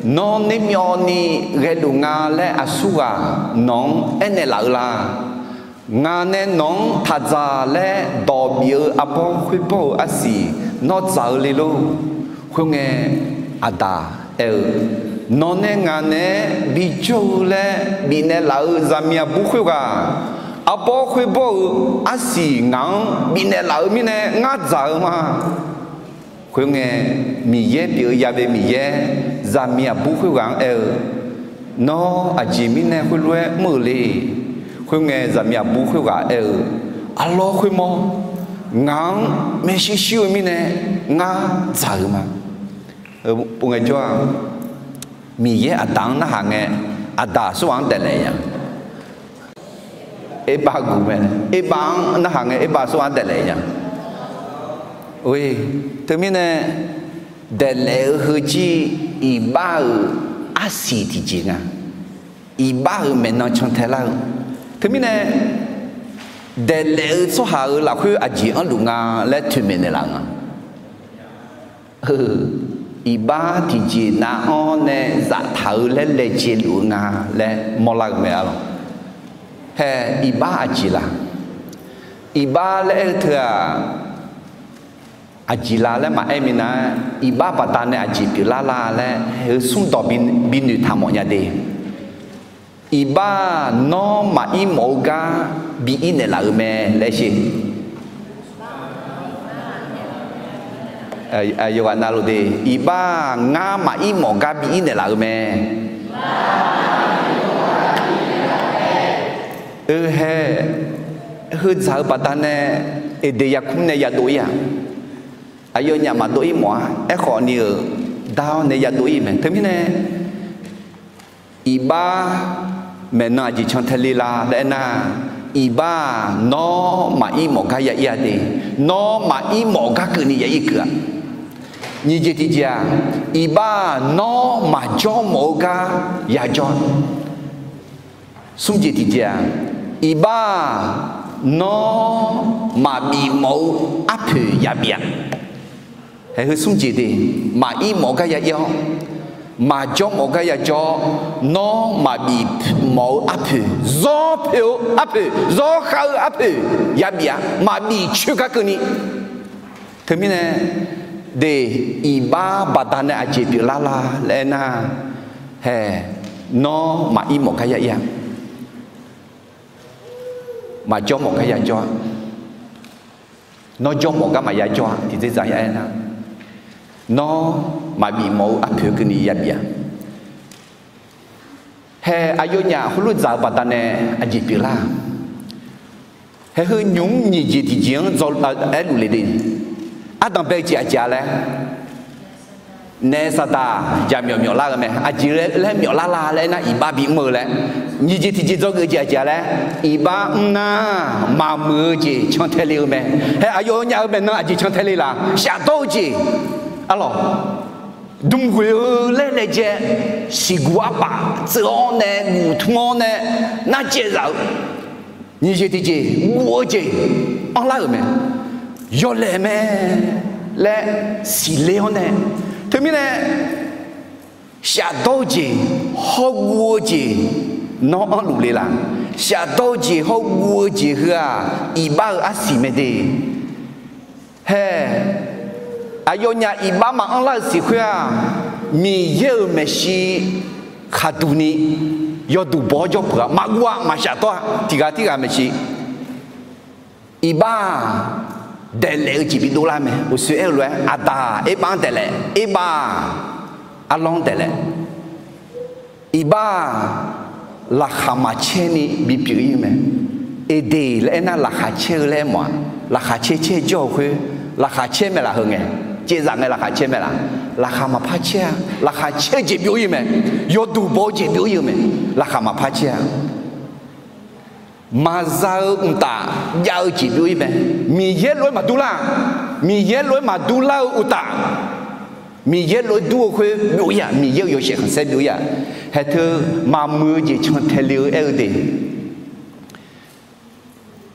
Nawr nermyawvni ghaeluf nga laer aqsurghaq nawq-anr aernaeq laf-eu la? Ngaq nae nawq-anr taq dzaq laer dawq bif-eu arbawr khoerbawr-euq arsiq nawr dzaq-eu le lor? Khoerngae, Aqdaq aer-eu, Nawq nae ngaq naeq-aer bijawr-eu laer bifnaeq laf-eu zaqmiq aqbur khoerghaq, arbawr khoerbawr-euq arsiq ngaq-anr bifnaeq laf-eu mirnae ngar dzaq-eu ma. Khoerngae, Miqyaer pyeuf-eu yabe Miqyaer zaqmiq aqbur khoerghaq-anr aer-eu, Nawr aqjeq mirnae khoerlof-aer mr-euq le? Khoerngae, zaqmiq aqbur khoerghaq aer-eu, Arlawr khoermawr, ngaq-anr maershuir shuir-eu mirnae ngar dzaq-euq ma. Heu, pov ngaejawr-aq, Miqyaer Aqdaq-anr narhaq ngae, Aqdaq aqsurghaq-anr daeqlaef nya. Erbav guq mae. Erbav-anr narhaq ngae, Erbav aqsurghaq-anr daeqlaef nya. Oe, teumirnae daeqlaef-eu heujir iqbax-euq arsiq tiqjeq nga. Iqbax-euq maeqnan cantae lar-eu. Teumirnae daeqlaef-eu tsawrhaq-euq lafkhoer aqjeq anrluf nga laer toeqmaeq naeqlaf nga. Iqbax tiqjeq nav-anr nae zaftaq-eu laer laejae luf-eu nga laer mawrlar-euq mae arlawq. Hae, iqbax aqjeq la? Iqbax laer aer-eu teu-aq, aqjeq la laer maqaer minav-aer, iqbax baqdanae aqjeq pyeuflar la laer heu smr dawq bi, bi noeqtaq mawf nya de. Iqbax-aq, nawr maqir mawf-eu gar bi ir naeqlaf-eu mae laer sher. Yawqghaq navluf de, iqbax-aq, ngar maqir mawf gar bi ir naeqlaf-eu mae. Oe hae, heu dzaq-eu baqdanae Eqdeq yarkmr nae yadov ir-aq, aqyawfnyaf maqdov ir mawf-a. Aerkhawf ni-euq dar-awr nae yadov ir mae. Teumirnae iqbax maeqnan aqjeq cantae le la laer aernar, iqbax-aq, nawr maqir mawf gar ya ir-a de. Nawr maqir mawf gar keuvni ya ir keuv-a. Nyiq jeq tiqjeq-aq, iqbax-aq, nawr maqjawr mawf-eu gar yajawr. Smr jeq tiqjeq-aq, iqbax-aq, nawr maqbif mawf-eu arpoeq yabif-a. Hae, heu smr jeq de, maqir mawf-eu gar ya ir-awr, maqjawr mawf-eu gar yajawr, nawr maqbif mawf-eu arpoeq, zawr poeq-eu arpoeq, zawr khav-eu arpoeq yabif-a. Maqbif coer gar keuvni. Teumirnae de, iqbax baqdanae aqjeq pyeuflar la laer aernar, hae, nawr maqir mawf gar ya ir-a. Maqjawr mawf gar yajawr-a. Nawr jawr mawf gar maqya jawr-a. Tiqdzer dzaq ya aernar, nawr maqbif mawf-eu arpoeq keuvni yabif-a. Hae, aqyawfnyaf heulof dzaq-eu baqdanae aqjeq pyeuflar-a. Hae, heu nymq-mr nyiq jeq tiqjeq-anr dzaw aerluf le de. Ardanq bae-eu jeq aqjeq-a laer, naef saqdaq jaqmyawf myawflar-eu mae. Aqjeq laer myawflar la laer aernar, iqbax bimr-eu laer. Nyiq jeq tiqjeq dzawgeuf-eu jeq aqjeq-a laer, iqbax mr nar maqmuiq-eu jeq cantae le-eu mae. Hae, aqyawfnyaf-euq maeqnan aqjeq cantae le laq? Shafdawr-eu jeq, arlawq, dmqghoeq-eu laer laejae, siqguq arpaf tseuv-awr nae guq tmr-awr nae narcaev zaf-eu, nyiq jeq tiqjeq guv-eu jeq anrlar-euq mae. Yawlaeq mae laer siqler-awr nae, teumirnae shafdawr-eu jeq, hawguv-eu jeq nawr anrluf le laq? Shafdawr-eu jeq hawguv-eu jeq heu-aq, iqbax-euq arsiq mae de. Hae, aqyawfnyaf iqbax maqanr lar-eu siq khoer-aq, Miqyaer-euq maeqshi khaqduq ni yawduq baw-awr jawr peuq-a. Maqguv-a, maqshaf tawr-a. Tiq ghaq tirghaq maeqshi iqbax-aq, daeqlaef-eu jeq bidov lar mae. Uqshoe aer-eu lof-aer, aqdaq erbav-anr daeqlaef, erbav arlawr-anr daeqlaef. Iqbax-aq, laqkhaq maqcaer ni bipyeuf ir mae. Eqdeq laer aernar, laqkhaq caer-eu laer aermawf-a. Laqkhaq caer caer jawr-eu khoer, laqkhaq caer mae laf heu ngae? Caevzaf ngae laqkhaq caer mae laf? Laqkhaq maqpar caer-a. Laqkhaq caer-eu jeq byov ir mae. Yawduq baw-eu jeq byov ir-eu mae. Laqkhaq maqpar caer-a. Maqza-eu mqtaf jav-eu jeq byov ir mae. Miqyaer lof-aer maqdur lar-aq, Miqyaer lof-aer maqdur lar-eu uqtaf, Miqyaer lof-aer dur-eu khoer byov-ir-aq, Miqyaer-euq yawshaef khanqsaer byov-ir-aq, haeq teu maqmuiq-eu jeq cantae le-eu aer-eu de.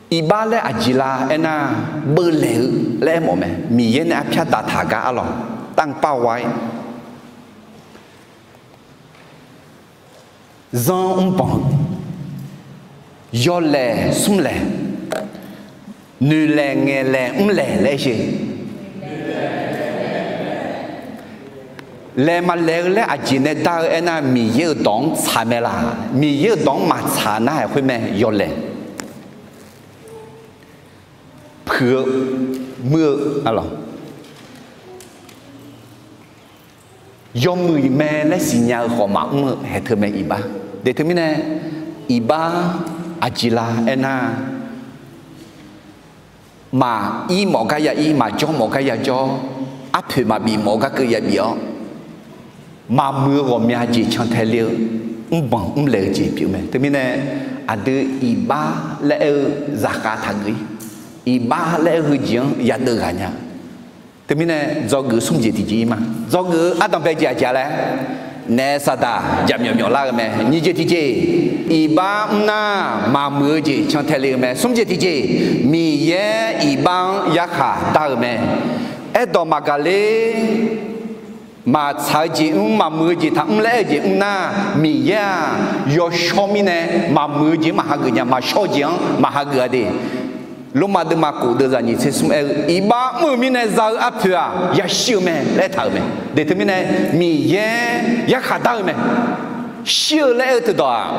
Iqbax laer aqjeq la aernar, beuvlaeq-eu laer aermawf mae. Miqyaer nae arpyar daqtaq gar arlawq, tanqpav gha-ir. Zanr mrbanq-eu, yawlaeq smrlaeq, noeqlaeq ngaeqlaeq mrlaeq laer aer sher. Laeq maqlaeq-eu laer aqjeq nae dar-eu aernar, Miqyaer-euq dawq-anr tsaq mae laq? Miqyaer-euq dawq-anr maqtsaq nar-aq khoer mae, yawlaeq. Puiq-eu, muir-eu, arlawq. Yawmuiq mae laer siqnya-eu khawf maqmr-eu haeq teu mae iqbax. Deuq teumirnae, iqbax aqjeq la aernar, maqir mawf gar ya ir, maqjawr mawf gar ya jawr, arpoeq maqbif mawf gar keuv ya bif-awr, maqmuiq-eu ghawqmya jeq cantae le-eu, mrbanq mrlaeq-eu jeq pyeuf mae. Teumirnae, aqdui iqbax laer aer-eu zaqkhav taqgeuf-ir, iqbax laer aer-eu heujeq-anr yadeuv ghaq nya. Teumirnae, dzawgeuf smr jeq tiqjeq-ir ma. Dzawgeuf-eu ardanqbae jeq aqjeq laer, naef saqdaq jaqmyawf myawf lar-eu mae. Nyiq jeq tiqjeq, iqbax mrnar maqmuiq-eu jeq cantae le-eu mae. Smr jeq tiqjeq, Miqyaer iqbax-anr yarkhaq dar-eu mae. Aerdawq maqgaq ler, maqtsaq-eu jeq mr, maqmuiq-eu jeq taqmr laer aer-eu jeq mr nar, Miqyaer-aq, yawshawr mirnae maqmuiq-eu jeq maqhageuf nya, maqshawr-eu jeq-anr maqhageuf-a de. Lormav deuvma kof deuvzaq nyiq tser smr aer-eu, iqbax mr-eu mirnae za-eu arpoeq-aq, yashir-eu mae laer aertaq-euq mae. Deuq teumirnae, Miqyaer yarkhaq dar-eu mae. Shir-eu laer aer-eu teudawq-aq,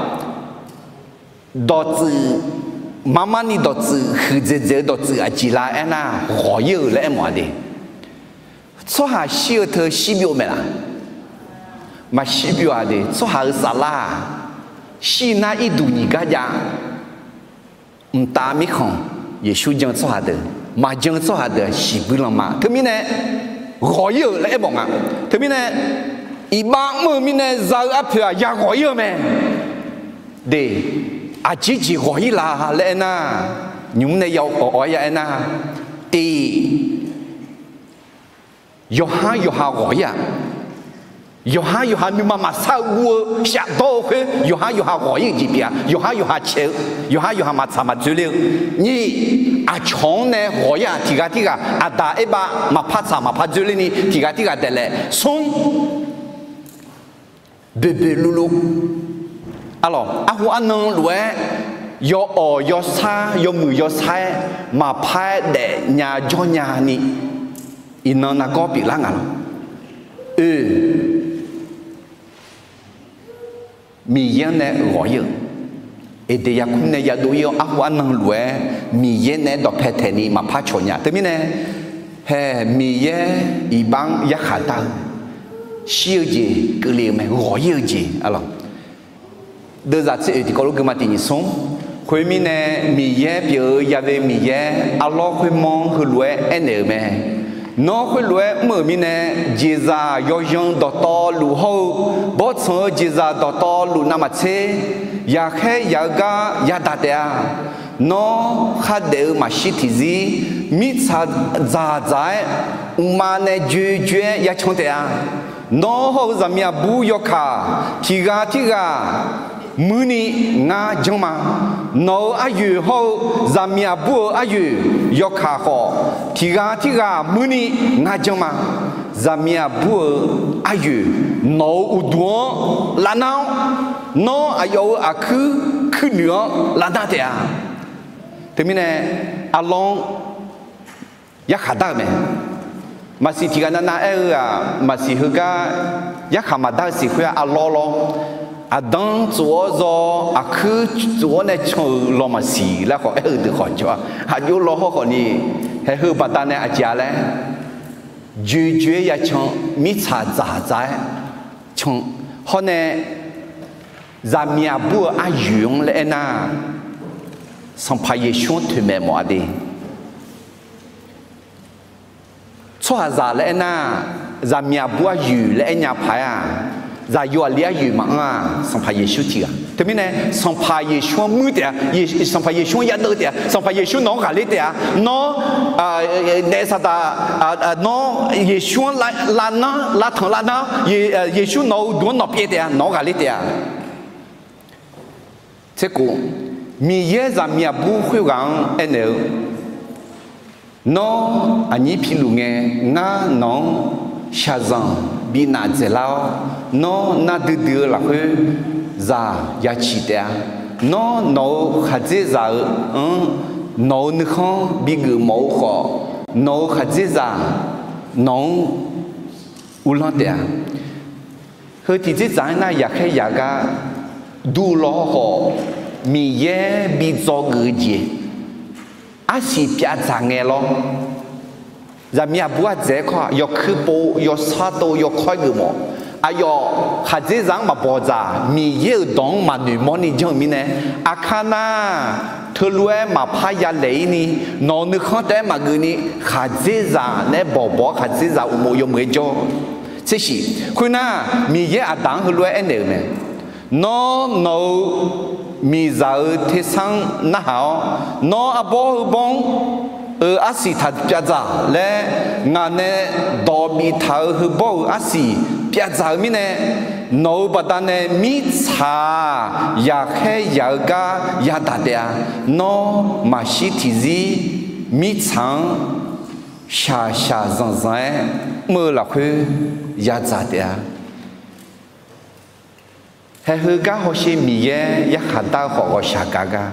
dawqtsuif, marmarni dawqtsuif, huiqdzaeq dzaeq-eu dawqtsuif aqjeq la aernar, ghawq-ir-eu laer aermawf-a de. Tsawrhaq shir-eu teu shir byov mae laf? Maqshir byov-a de. Tsawrhaq-euq saflar-aq, shir nar irduq nyiq gar jav. Mqtav mirkhanq, Yeqsur jan-eu tsawrhaq deuq, maqjan-eu tsawrhaq deuq-aq, shiqbuir lanma. Teumirnae, ghawq-ir-euq laer aermawf nga. Teumirnae, iqbax mr-eu mirnae za-eu arpoeq-aq, yaghawq-ir-eu mae. De, aqjeq jeq ghawq-ir la laer aernar, nymq mr nae ya awq-awq-aer ya aernar, tiq, yawqhar yawqha ghawq-ir-aq, yawqhar yawqha nuima maqsar-eu guv-eu shafdawr-eu khoer, yawqhar yawqha ghawq-ir-eu jeq pyeuf-a. Yawqhar yawqha caeq-eu, yawqhar yawqha maqtsaq maqdzoerler-eu. Nyiq, aqcawq-anr nae ghawq-ir-aq, tiq ghaq tirghaq aqda aerbav maqpar tsaq maqpar dzoerler ni tiq ghaq tirghaq daeqlaef. Smr, boeqboeq luvluv. Arlawq, arhu arnan lof-aer yawawq yawsar yawmuiq yawsar-aer maqpar-aer daefnya jawrnya ni, iqnan nargawr pyeuflar nga lawq. Oe, Miqyaer-anr nae ghawq-ir-euq, Eqdeq yarkmr nae yadov-ir-awr arhu arnan lof-aer Miqyaer naeq-aer dawqpae taeq ni maqpar cawq nya. Teumirnae, hae, Miqyaer iqbax-anr yarkhaq dar-eu, shir-eu jeq keuvle-eu mae, ghawq-ir-eu jeq arlawq. Deuvzaq tser oeq tiqkawv lof gui ma tiq nyiq smr. Khoermirnae, Miqyaer pyeuf-eu yale Miqyaer arlawr khoermawr-anr heulof-aer aernaeq-euq mae. Nawr khoerlof-aer mr-euq mirnae, jeqzaq yawzan dawqtawvluf hawr-eu, bawrtsanq-eu jeqzaq dawqtawvluf navmaqtser, yaqkhaer yaq-eu gar yadaq taef-a. Nawr khardaef-eu maqshir tiqzir, mirtsaq dzaqdzaq-aer, mqma nae joejoe-aer yacan taef-a. Nawr hawr-eu zaqmiq aqbur yawkaq tiq ghaq tirghaq muirni ngar janr ma. Nawq-euq aryoeq hawr-eu zaqmiq aqbur-euq aryoeq yawkaq khawf, tiq ghaq tirghaq muirni ngar janr ma. Zaqmiq aqbur-euq aryoeq nawq-euq uqduq-anr lavnar-awr, nawr aqyawf-euq aqkuir kuirnoeq-anr lavnar taef-a. Teumirnae, arlawr-anr yarkhaq dar-eu mae. Maqsiq tiq ghaq navnav aer-eu-aq, maqsiq heugar yarkhaq maqdar-eu siq khoer-aq, arlawr lawr. Aqdanr tsof-awr zaw, aqkuir tsof-awr nae can-euq law maqsiq laer khawf aer-eu deuq khawf jawr-a. Aqjox law hawr khawf ni, haeq heu baqdanae aqjeq-a laer, joejoe-aer yacan, mirtsaq dzaqdzaq-aer can. Hawr nae, zaqmiq aqbur-euq aryoeq-anr laer aernar, Sanqpaq Yeqsur-anr toeqmaeq mawf-a de. Tsawrhaqzaq laer aernar, zaqmiq aqbur aryoeq laer aernya paq-aer-aq, zaqyo aqli aryoeq maqanr-aq, Sanqpaq Yeqsur tiq ghaq. Teumirnae Sanqpaq Yeqsur-anr muir taef-a, Sanqpaq Yeqsur-anr yadeuv taef-a, Sanqpaq Yeqsur nawq-anr ghaqler taef-a, nawr, daef saqdaq, nawr Yeqsur-anr lavnar lavtanq lavnar, Yeqsur nawq-euq uqduq-anr nawq pyaev taef-a, nawq-anr ghaqler taef-a. Tserkhof, Miqyaer zaqmiq aqbur khoerghaq-anr aernaeq-eu, Nawr aqnyir piluf ngae, ngar nawq-anr shaqzanq bi naf dzaeqlar-awr, nawr nar duidui-eu lafkhoer zaq ya ciq taef-a. Nawr nawq-euq khaqdzerzaq-eu anr nawq-euq nuikhanr bigeuf mawf-eu khawf, nawq-euq khaqdzerzaq nawq-anr uvlanr taef-a. Heu tiqdzerdzaq-anr nar yaqkhaer yaq-eu gar duqlawq hawkhawf, Miqyaer bi dzawgeuf-eu jeq arsiq pyavdzaq ngae lawr. Zaqmiq aqbur ardzaeq-aer kawr-aq, yawkuir pov, yawsar tov, yawkawr-aer geufmawf. Aqyawf khaqdzerzaq-anr maqbawq dzaq, Miqyaer-euq dawq-anr maqnoeq mawrni janr-eu mirnae, aqkar nar teulof-aer maqpar yalaeq-ir ni, nawq-euq nuikhanr taef-aer maqgeuf ni, khaqdzerzaq naeq-aer bawqbawq-awr khaqdzerzaq uqmov yawmuiq-aer jawr. Tsershiq, khoernar, Miqyaer Aqdaq-anr heulof-aer aernaeq-euq mae. Nawr nawq-euq miqzaq-euq tersar-anr narhaq-awr, nawr arbawr heubawr-anr-euq arsiq taq pyavdzaq laer ngaq nae dawq biftaq-euq heubawr-euq arsiq pyavdzaq-eu mirnae, nawq-euq baqdanae mirtsaq-aq yaqkhaer yaq-eu gar yadaq taef-a. Nawr maqshir tiqzir mirtsaq-anr shaqshaq zanqzanq-aer mr-eu lafkhoer yadzaq taef-a. Haeq heugar hawsher Miqyaer yarkhaq dar-eu khawf ghawqshaq gaq gar.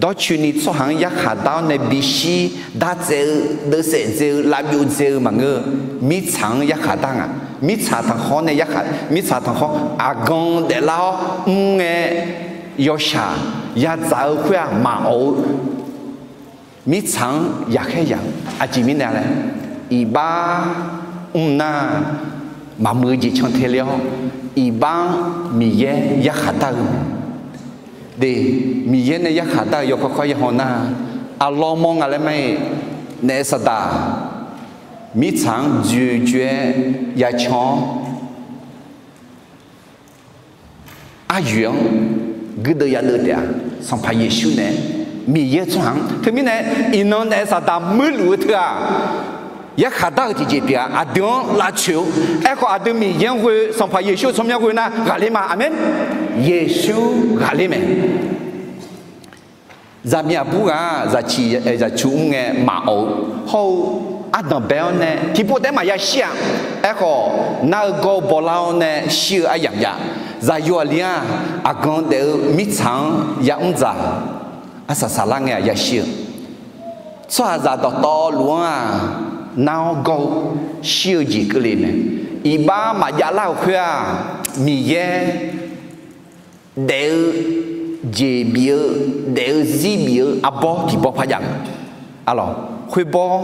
Dawrcoeni tsawrhaq-anr yarkhaq dar-awr nae bishir dartsaev-eu, deuvsaef dzae-eu, lavbyov dzae-eu maqngeur-eu, mirtsaq-anr yarkhaq dar nga. Mirtsaq tanqkhawr nae yarkhaq, mirtsaq tanqkhawr aqgan daeflar-awr mr ngae yawshaq yadzaq-eu khoer-aq maqawf-eu mirtsaq-anr yaqkhaer yaq-eu aqjeq mirnae laer, iqbax mr nar maqmuiq-eu jeq cantae ler-awr, iqbax-anr Miqyaer yarkhaq dar-eu. De, Miqyaer nae yarkhaq dar-eu yawkawr kawr yahaw nar, aqlawr mawr nga laer mar-iq, naef saqdaq mirtsaq-anr dzoeqdzoeq-aer yacan-awr, aryoeq-anr guirdeuv yadeuv taef-a. Sanqpaq Yeqsur nae Miqyaer tsawrhaq-anr teumirnae iqnan naef saqdaq muirluf-eu teu-aq, yarkhaq dar-eu tiqjeq pyeuf-a. Aqdui-anr lavtsoeq-eu, aerkhawf aqdui Miqyaer-anr ghoe, Sanqpaq Yeqsur-eu tsawrmyanr ghoe nar ghaqler ma. Aqmeq. Yeqsur ghaqler mae. Zaqmiq aqbur ghaq-aq, zaqciq zaqcur mr ngae maqawf-eu hawr-eu, ardanq bae-awr nae tiqpov taef-aer maqya shir-aq. Aerkhawf nar-eu gawr-eu bawlar-awr nae shir-eu aryamq jav. Zaqyo aqli-anr aqgan daef-eu mirtsaq-anr yamr dzaq, arsaq saqlar ngae-aq yashir-eu, tsawrhaqzaq dawqtawvluf-anr-aq nar-awr gawr-eu shir-eu jeq keuvle mae. Iqbax maqjav lar-euq khoer-aq, Miqyaer daef-eu jeq bif-eu, daef-eu zir bif-eu arbawr tiqbawr par jav-eu. Arlawq, khoerbawr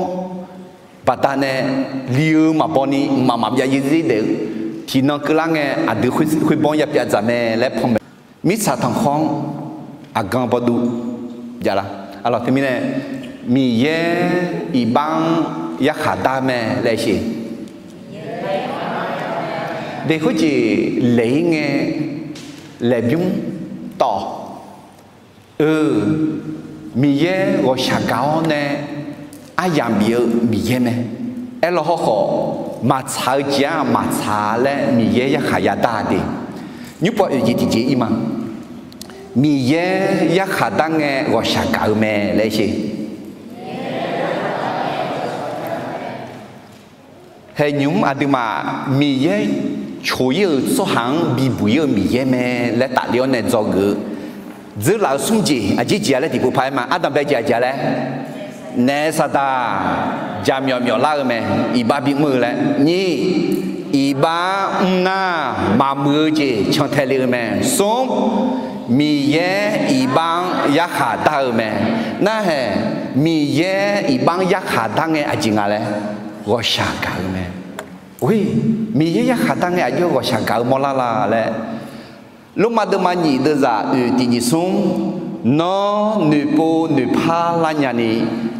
baqdanae li-eu maqbaw ni mqmaq maqbyav yarzir daef-eu tiqnan keuvlar ngae aqdui khoerbawr-anr yapyav dzaq mae laer panmaeq. Mirtsaq tanqkhawr-anr aqgan bawduv javlar. Arlawq, teumirnae Miqyaer iqbax-anr yarkhaq dar mae laer sheq. De, khoerjeq laeq-ir ngae laeqbymr tawf-awq. Eu, Miqyaer ghawqshaq gaq-awr nae aryamq bif-eu Miqyaer mae. Aerlawr hawrkhawf, maqtsaq-eu jeq-aq maqtsaq laer Miqyaer yarkhaq yadar de. Nymrpov oeq jeq tiqjeq ir ma. Miqyaer yarkhaq dar ngae ghawqshaq gaq-eu mae laer sheq. Haeqnymr aqduimaf Miqyaer coq-ir-euq tsawrhaq-anr bibuq-ir-eu Miqyaer mae laer tafler-awr nae dzawgeuf-eu dzeurlaf-eu smr jeq aqjeq jeq-a laer tiqpov par-aer ma. Ardanqbae jeq aqjeq-a laer, naef saqdaq jaqmyawf myawflar-eu mae. Iqbax bimr-eu laer nyir, iqbax mr nar maqmuiq-eu jeq cantae le-eu mae. Smr, Miqyaer iqbax-anr yarkhaq dar-eu mae. Narhaeq, Miqyaer iqbax-anr yarkhaq dar ngae aqjeq nga laer, ghawqshaq gaq-eu mae. Miqyaer yarkhaq dar ngae aqjox ghawqshaq gaq-eu mawrlar la laer, Lormav deuvma nyiq deuvzaq oeq tiq nyiq smr, nawr noeqpov noeqpar lar nyani,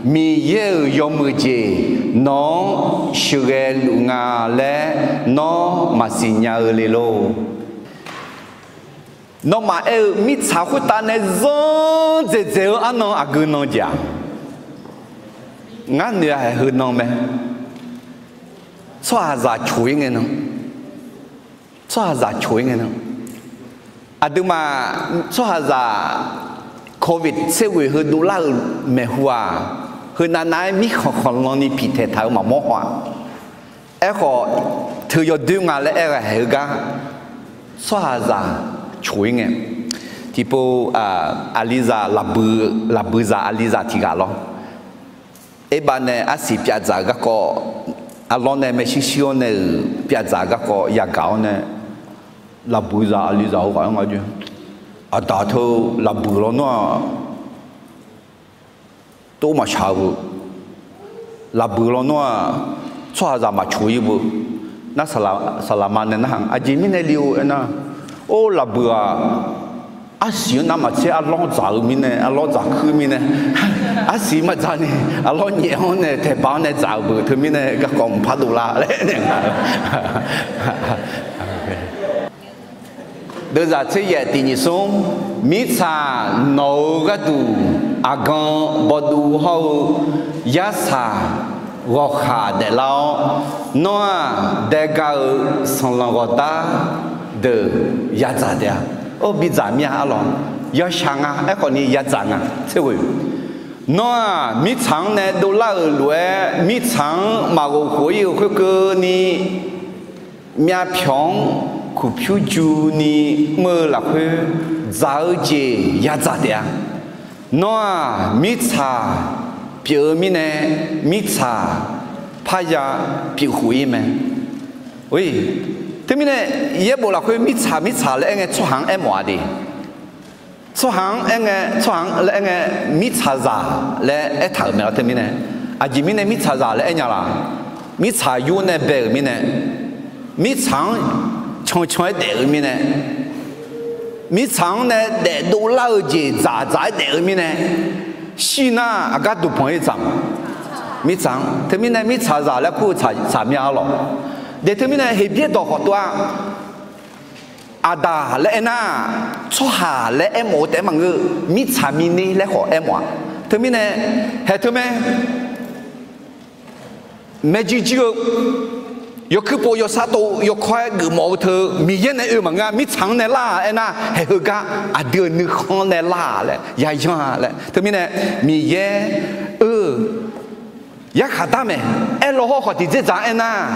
Miqyaer-euq yawmuiq jeq nawq-anr sheuqghae luf nga laer nawr maqsiq nya-eu le lor. Nawmaf aer-eu mirtsaq khoertav nae zanr dzaeqdzaeq-eu arnan aqgeu nan jeq-aq, ngar noeq-a haeq heu nan mae. Tsawrhaqzaq coq-ir ngae nan, tsawrhaqzaq coq-ir ngae nan, aqduimaf tsawrhaqzaq covid tser ghoeq heu dovlar-euq maeqhu-aq, heunav nav-aer mirkhanq khanqlan ni piqtaeq taq-eu maqmawr haw-aq. Aerkhawf, teu yawdoer nga laer aer-eu haeq heugar, tsawrhaqzaq coq-ir ngae, tiqpov, aqlizaq, lafbuiq zaq aqlizaq tiq ghaq lawr. Aerbav nae arsiq pyavdzaq-eu garkawv, arlawr nae maershuir shir-awr nae-euq pyavdzaq-eu garkawv yagaq-awr nae, lafbuiq zaq aqlizaq heughaq-anr nga jeq. Aqdaq teu lafbuiq lawnmr-aq, tov maqshaq-eu beu, lafbuiq lawnmr-aq, tsawrhaqzaq maqcoq-ir beu. Nar, saqlaqma nae narhaq, aqjeq mirnae le-or aernar, or, lafbuiq-aq, arsiq-anr navmaqtser arlawr dzaq-eu mirnae, arlawr dzaq kuir mirnae, arsiq maqdzaq ni, arlawr nyaef-anr nae taeqbaq-anr nae dzaq-eu beu teumirnae garkawv mqpar dovlar laer aer-eu nga. Deuvzaq tser yaef tiq nyiq smr, mirtsaq nawq-eu gharduq aqgan bawduv hawr-eu yarsaq ghawqkhaq daeflar-awr, nawr-aq daega-euq sanqlanq ghawqdar deuq yadzaq taef-a. Or, bidzaq mir-a arlawq, yawshaq nga, aerkhawf ni yadzaq nga tser ghoe. Nawr-aq mirtsaq-anr nae dovlar-euq lof-aer mirtsaq-anr maqghof khof-ir-euq khoerkeuvni, myavpyawq-anr kuqpyur juni mr-eu lafkhoer dzaq-eu jeq yadzaq taef-a. Nawr-aq mirtsaq pyeuf-eu mirnae, mirtsaq parya pyeuf khof-ir mae. Teumirnae yaerbof lafkhoer mirtsaq mirtsaq laer aer ngae tsawrhaq-anr aermawf-a de. Tsawrhaq-anr aer ngae, tsawrhaq-anr laer aer ngae, mirtsaqzaq laer aertaq-euq mae lawr. Teumirnae aqjeq mirnae mirtsaqzaq laer aer nya laq? Mirtsaq yur nae bae-euq mirnae, mirtsaq-anr cancan-aer daef-eu mirnae, mirtsaq-anr nae daefdov lar-eu jeq dzaqdzaq-aer daef-eu mirnae, shir nar aqgar duqbanq-ir dzaq-a. Mirtsaq-anr teumirnae mirtsaqzaq laer kur-eu tsaq mya-a lawq. De teumirnae Heqbyaer dawq khawf tov-a. Aqdaq laer aernar, tsawrhaq laer aermawf-eu taef-aer maqngeur, mirtsaq mirner laer khawf aermawf-a. Teumirnae haeq teu mae, maeqjir jir-eu yawkuir pov yawsar tov yawkawr-aer geufmawf-eu teu Miqyaer nae oe maqngeur-a. Mirtsaq-anr nae lar-a aernar, haeq heugar aqdui-euq nuikhanr nae lar-a laer yayan-a laer. Teumirnae Miqyaer oe-eu yarkhaq dar mae. Aerlaw hawr khawf tiqdzer dzaq-anr aernar,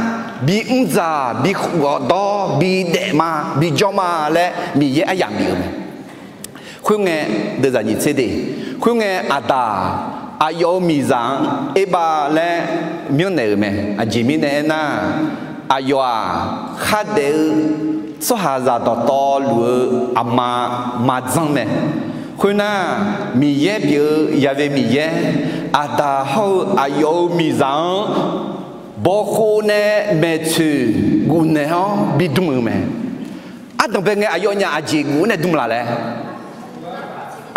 bi mr dzaq, bi ghawqdawr, bi daef ma, bi jawr ma laer Miqyaer aryamq bif-eu mae. Khoerngae, deuvzaq nyiq tser de, khoerngae aqdaq aqyawf-euq miqzaq-anr erbav laer myanrnaeq-euq mae. Aqjeq mirnae aernar, aqyawf-aq khardaef-eu tsawrhaqzaq dawqtawvluf-eu aqma maqdzanr mae. Khoernar, Miqyaer pyeuf-eu Yaqve Miqyaer, aqdaq hawr-eu aqyawf-euq miqzaq-anr bawkhov nae maeqtsoeq gufnaeq-awr bidm-euq mae. Ardanqbae ngae aqyawfnyaf aqjeq guf-awr nae dm laf laer?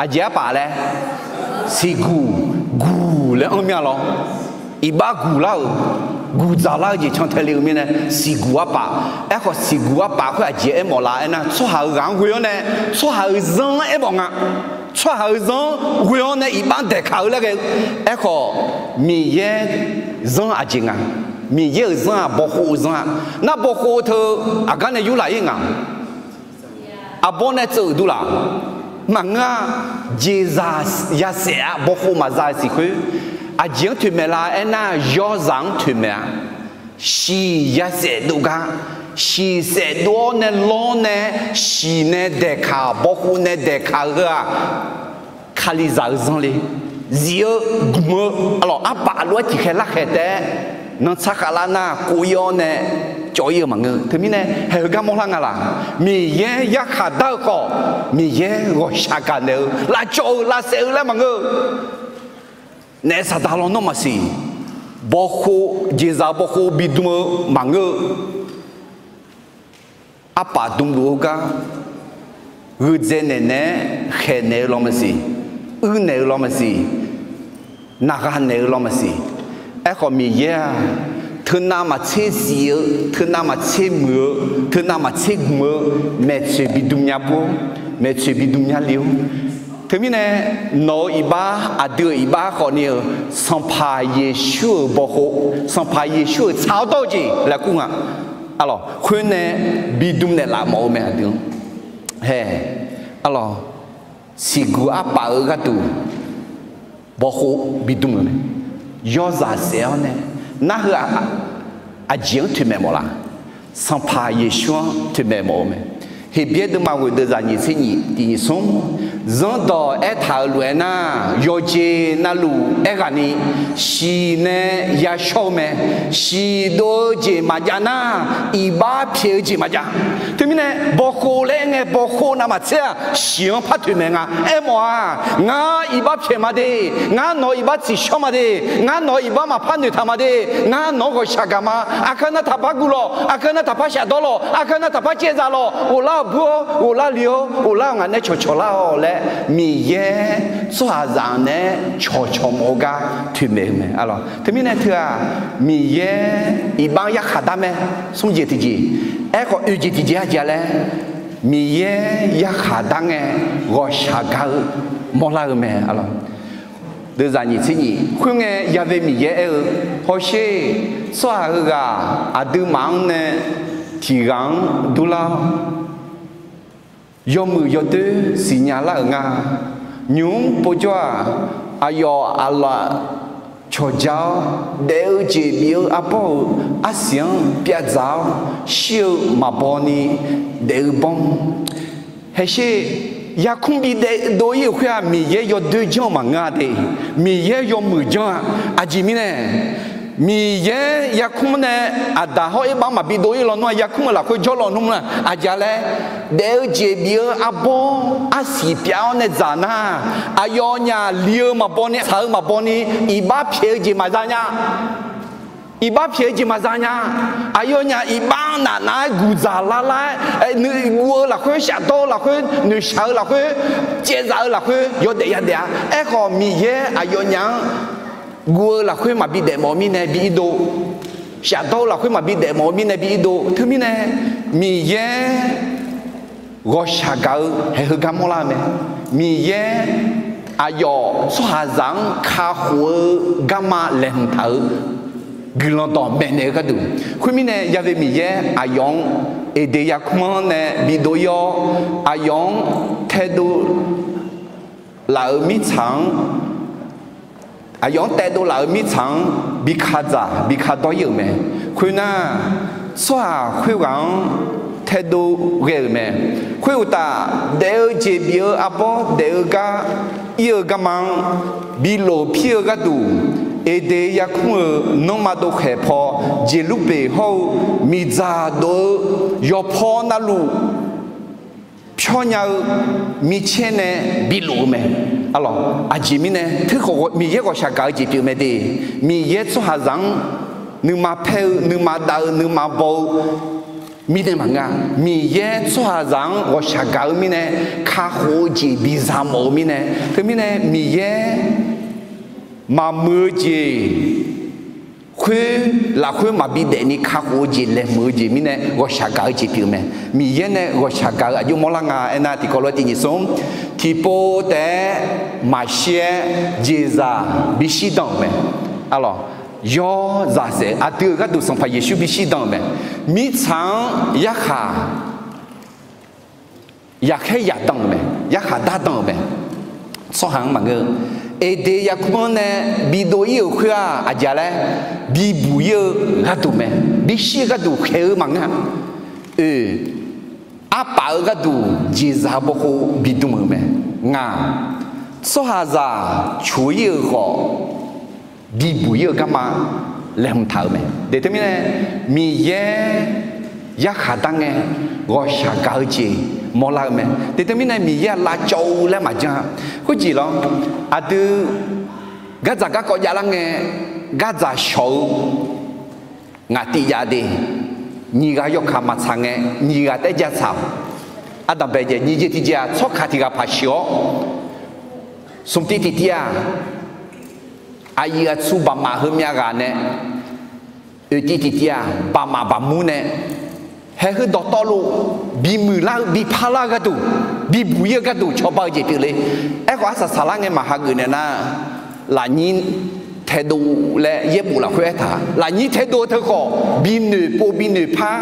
Aqjeq arpaf laer? Siqguq, guq laer anr mir-a lawr. Iqbax guq lar-euq, guq dzaq lar-eu jeq cantae le-eu mirnae siqguq arpaf. Aerkhawf siqguq arpaf khoer aqjeq aermawf laf aernar, tsawrhaq-euq ghaq-anr ghoe-awr nae tsawrhaq-euq zanr-anr aermawf nga. Tsawrhaq-euq zanr-anr ghoe-awr nae iqbax daeqkaq-eu laer ghae-eu. Aerkhawf Miqyaer zanr aqjeq nga. Miqyaer-euq zanr-aq bawkhov-eu zanr-a. Nar bawkhov teu aqgar nae yurlaf-ir nga. Arbawr nae tseuv-euq durlaf? Maqngeur-a. Jeqzaq yasaef-a, bawkhov maqza-eu siq khoer. Aqjeq-anr toeqmaeq la aernar, yawrzaq-anr toeqmaeq-a. Shiq yasaef dov gar, shiq saef dov-awr nae lawr nae, shiq nae daeqkaq, bawkhov nae daeqkaq-eu heu-aq, Kalizaq-eu zanr le. Zif-eu gmq-eu arlawq arpaf lof-aer tiqkhaeq larkhaeq taef-aer, nantsar khavlar nar kov-ir-awr nae cawv-ir-eu maqngeur. Teumirnae haeq heugar mawrlar nga laq? Miqyaer yarkhaq dar-eu khawf, Miqyaer ghawqshaq gaqnaeq-eu, lavcawv-eu, lavsaef-eu laer maqngeur-eu. Naef saqdaq lawnmr maqsiq, bawkhov, jeqzaq bawkhov bidm-eu maqngeur-eu. Arpaf dmluf-eu gar, gheudzae naeq naeq-aer khaeqnaeq-eu law maqsiq, uirnaeq-eu law maqsiq, naqgha naeq-eu law maqsiq. Aerkhawf Miqyaer-aq, teunav maqtser zif-eu, teunav maqtser muiq-eu, teunav maqtser gmq-eu maeqtsoeq bidm nya bur-awr, maeqtsoeq bidm nya le-or. Teumirnae, nawq-euq iqbax, aqdui-euq iqbax khawfni-euq Sanqpaq Yeqsur-euq bawkhov, Sanqpaq Yeqsur-euq tsaq-awr dawr-eu jeq laer kur nga. Arlawq, khoernae bidm naeqlaf mawf-eu mae aqdui-anr. Hae, arlawq, siqguq arpaf-eu gharduq bawkhov bidm-euq mae. Yawzaq saef-awr nae, narheu-aq, aqjeq-anr toeqmaeq mawf la? Sanqpaq Yeqsur-anr toeqmaeq mawf-eu mae. Heqbyaer deuvma ghoeq deuq zaq nyiq tser nyiq tiq nyiq smr, zanrdawq aertaq-euq lof-aer nar, yawqjeq navluf aerghaqni, siq nae yashawr-eu mae. Siqdov-eu jeq maqjav nar, iqbax pyaeq-eu jeq maqjav. Teumirnae, bawkhov laer aer ngae, bawkhov navmaqtser-aq, siq-anr par toeqmaeq nga. Aermawf-aq, ngar iqbax pyaeq ma de, ngar nawq-euq iqbax tsiqshawr ma de, ngar nawq-euq iqbax maqpar noeqtaq ma de, ngar nawq-anr ghawqshaq gaq ma. Aqkar nar taqpar guv lawq, aqkar nar taqpar shafdawr lawq, aqkar nar taqpar caevzaq lawq, ghoflar-euq bur-awr, ghoflar le-awr, ghoflar-eu ngaq nae cawqcawq lar-awq laer, Miqyaer tsawrhaqzaq-anr nae cawqcawq mawf-eu gar toeqmaeq-eu mae. Arlawq, teumirnae teu-aq, Miqyaer iqbax-anr yarkhaq dar mae. Smr jeq tiqjeq, aerkhawf oeq jeq tiqjeq aqjeq laer, Miqyaer yarkhaq dar ngae, ghawqshaq gaq-eu mawrlar-eu mae. Arlawq, deuv zaq nyiq tser nyiq, khoerngae yave Miqyaer aer-eu, Hawsher, tsawrhaq heughaq aqduimaf-anr nae tiq ghaq-anr durlar-awr, yawmuiq yawdoer siqnya lar-euq nga. Nymq-mr povjawr-aq, aqyawf aqlaf cawqja-awr, daef-eu jeq bif-eu arbawr-euq arsiq-anr pyavdzaq-awr, shir-eu maqbaw ni daef-eu bawr. Haesher, yarkmr bi daef dov-ir-euq khoer-aq, Miqyaer yawdoer janr-eu maqngeur-a de. Miqyaer yawmuiq janr-a. Aqjeq mirnae, Miqyaer yarkmr nae Aqdaq hawr Erbax maqbi dov-ir lawnmr-aq, yarkmr-euq lafkhoer jawrlawnmr-aq, aqjeq laer, daef-eu jeq bif-eu arbawr arsiq pyav-awr nae dzaq nar, aqyawfnyaf li-eu maqbaw ni, tsaq-eu maqbaw ni, iqbax pyaeq-eu jeq maqza nya. Iqbax pyaeq-eu jeq maqza nya. Aqyawfnyaf iqbax nafnav-aer guqdzaq lar lar-aer, nuiguv-eu lafkhoer, shafdawr-eu lafkhoer, noeqshaq-eu lafkhoer, caevzaq-eu lafkhoer yawdaef yadaef-a. Aerkhawf, Miqyaer aqyawfnyaf-anr guv-eu lafkhoer maqbi daef mawf-eu mirnae bi irdov, shafdawr-eu lafkhoer maqbi daef mawf-eu mirnae bi irdov. Teumirnae, Miqyaer ghawqshaq gaq-eu haeq heugar mawrlar-eu mae. Miqyaer aqyawf tsawrhaqzaq-anr kakhof-eu garma laeqhmq taq-eu guiqlanq dawq maeqnaeq-eu gharduq. Khoermirnae, yave Miqyaer aqyawf-anr Eqdeq yarkmr-anr nae bidov-ir-awr, aqyawf-anr taedov laf-euq mirtsaq-anr aqyawf-anr taedov laf-euq mirtsaq-anr bi kadzaq bi kadawr-ir-euq mae. Khoernar, tsawrhaq khoerghaq-anr taedov ghae-euq mae. Khoeruqtaf, daef-eu jeq bif-eu arbawr daef-eu gar ir-eu garma-anr bi lof pir-eu gharduq, Eqdeq yarkmr-euq nanrma dovkhaeq paw Jeqlurbeq hawr-eu miqdzaq dov-eu yawqpaw navluf pyawr nya-eu micaer nae bilof-eu mae. Arlawq, aqjeq mirnae teukhawf Miqyaer ghawqshaq gaq-eu jeq pyeuf mae de. Miqyaer tsawrhaqzaq-anr nuima paer-eu, nuima dav-eu, nuima baw-eu mirnae maqngeur-a. Miqyaer tsawrhaqzaq-anr ghawqshaq gaq-eu mirnae kakhof-eu jeq biza mawf-eu mirnae, teumirnae Miqyaer maqmuiq-eu jeq khoer lafkhoer maqbi daefni kakhof-eu jeq laeqhmq-eu jeq mirnae ghawqshaq gaq-eu jeq pyeuf mae. Miqyaer nae ghawqshaq gaq-eu aqjox mawrlar nga aernar, tiqkawv lof-aer tiq nyiq smr, tiqpov taef-aer maqshir-aer jeqzaq bishir dan-euq mae. Arlawq, yawzaq saef aqdui-euq gharduq Sanqpaq Yeqsur bishir dan-euq mae. Mirtsaq-anr yarkhaq yaqkhaer yaqdan-euq mae, yarkhaq dardan-euq mae. Tsawrhaq-anr maqngeur-eu, Eqdeq yarkmr-anr nae bidov-ir-euq khoer-aq, aqjeq laer bibuq-ir-eu gharduq mae, bishir-eu gharduq khaeq-eu maqngeur-a. Oe, arpaf-eu gharduq jeqzaq bawkhov bidm-euq mae. Ngaq, tsawrhaqzaq coq-ir-euq khawf, bibuq-ir-eu garma laeqhmq taq-euq mae. Deq teumirnae, Miqyaer yarkhaq dar ngae ghawqshaq gaq-eu jeq mawrlar-eu mae. Deq teumirnae, Miqyaer-aq lavcawv-eu laer maqjan-a. Khoerjeq lawr, aqdui gardzaq garkawv javlar ngae, gardzaq shawq-eu ngaq tiv jav de. Nyiq ghaq yawkaq maqtsaq ngae, nyiq ghaq taef-aer ja tsaq-awq. Ardanqbae jeq nyiq jeq tiq jeq-aq, tsawrkaq tiq ghaq paq sheuq-awr, smq tiv tiq tiv-aq, aqyuif aqtsu baqmaf heumyav ghaq nae, oeq tiv tiq tiv-aq, baqmaf baqmur nae, Haeq heu dawqtawvluf bimuiq lar-eu, biparlar-eu gharduq, bibuq-ir-eu gharduq cawba-eu jeq pyeufle. Aerkhawf, arsaq saqlar ngae maqhageuf naeq nar, lafnyir taedov laer yaerbof lafkhoer aertaq, lafnyir taedov-eu teu khawf, binoeq pov binoeq par,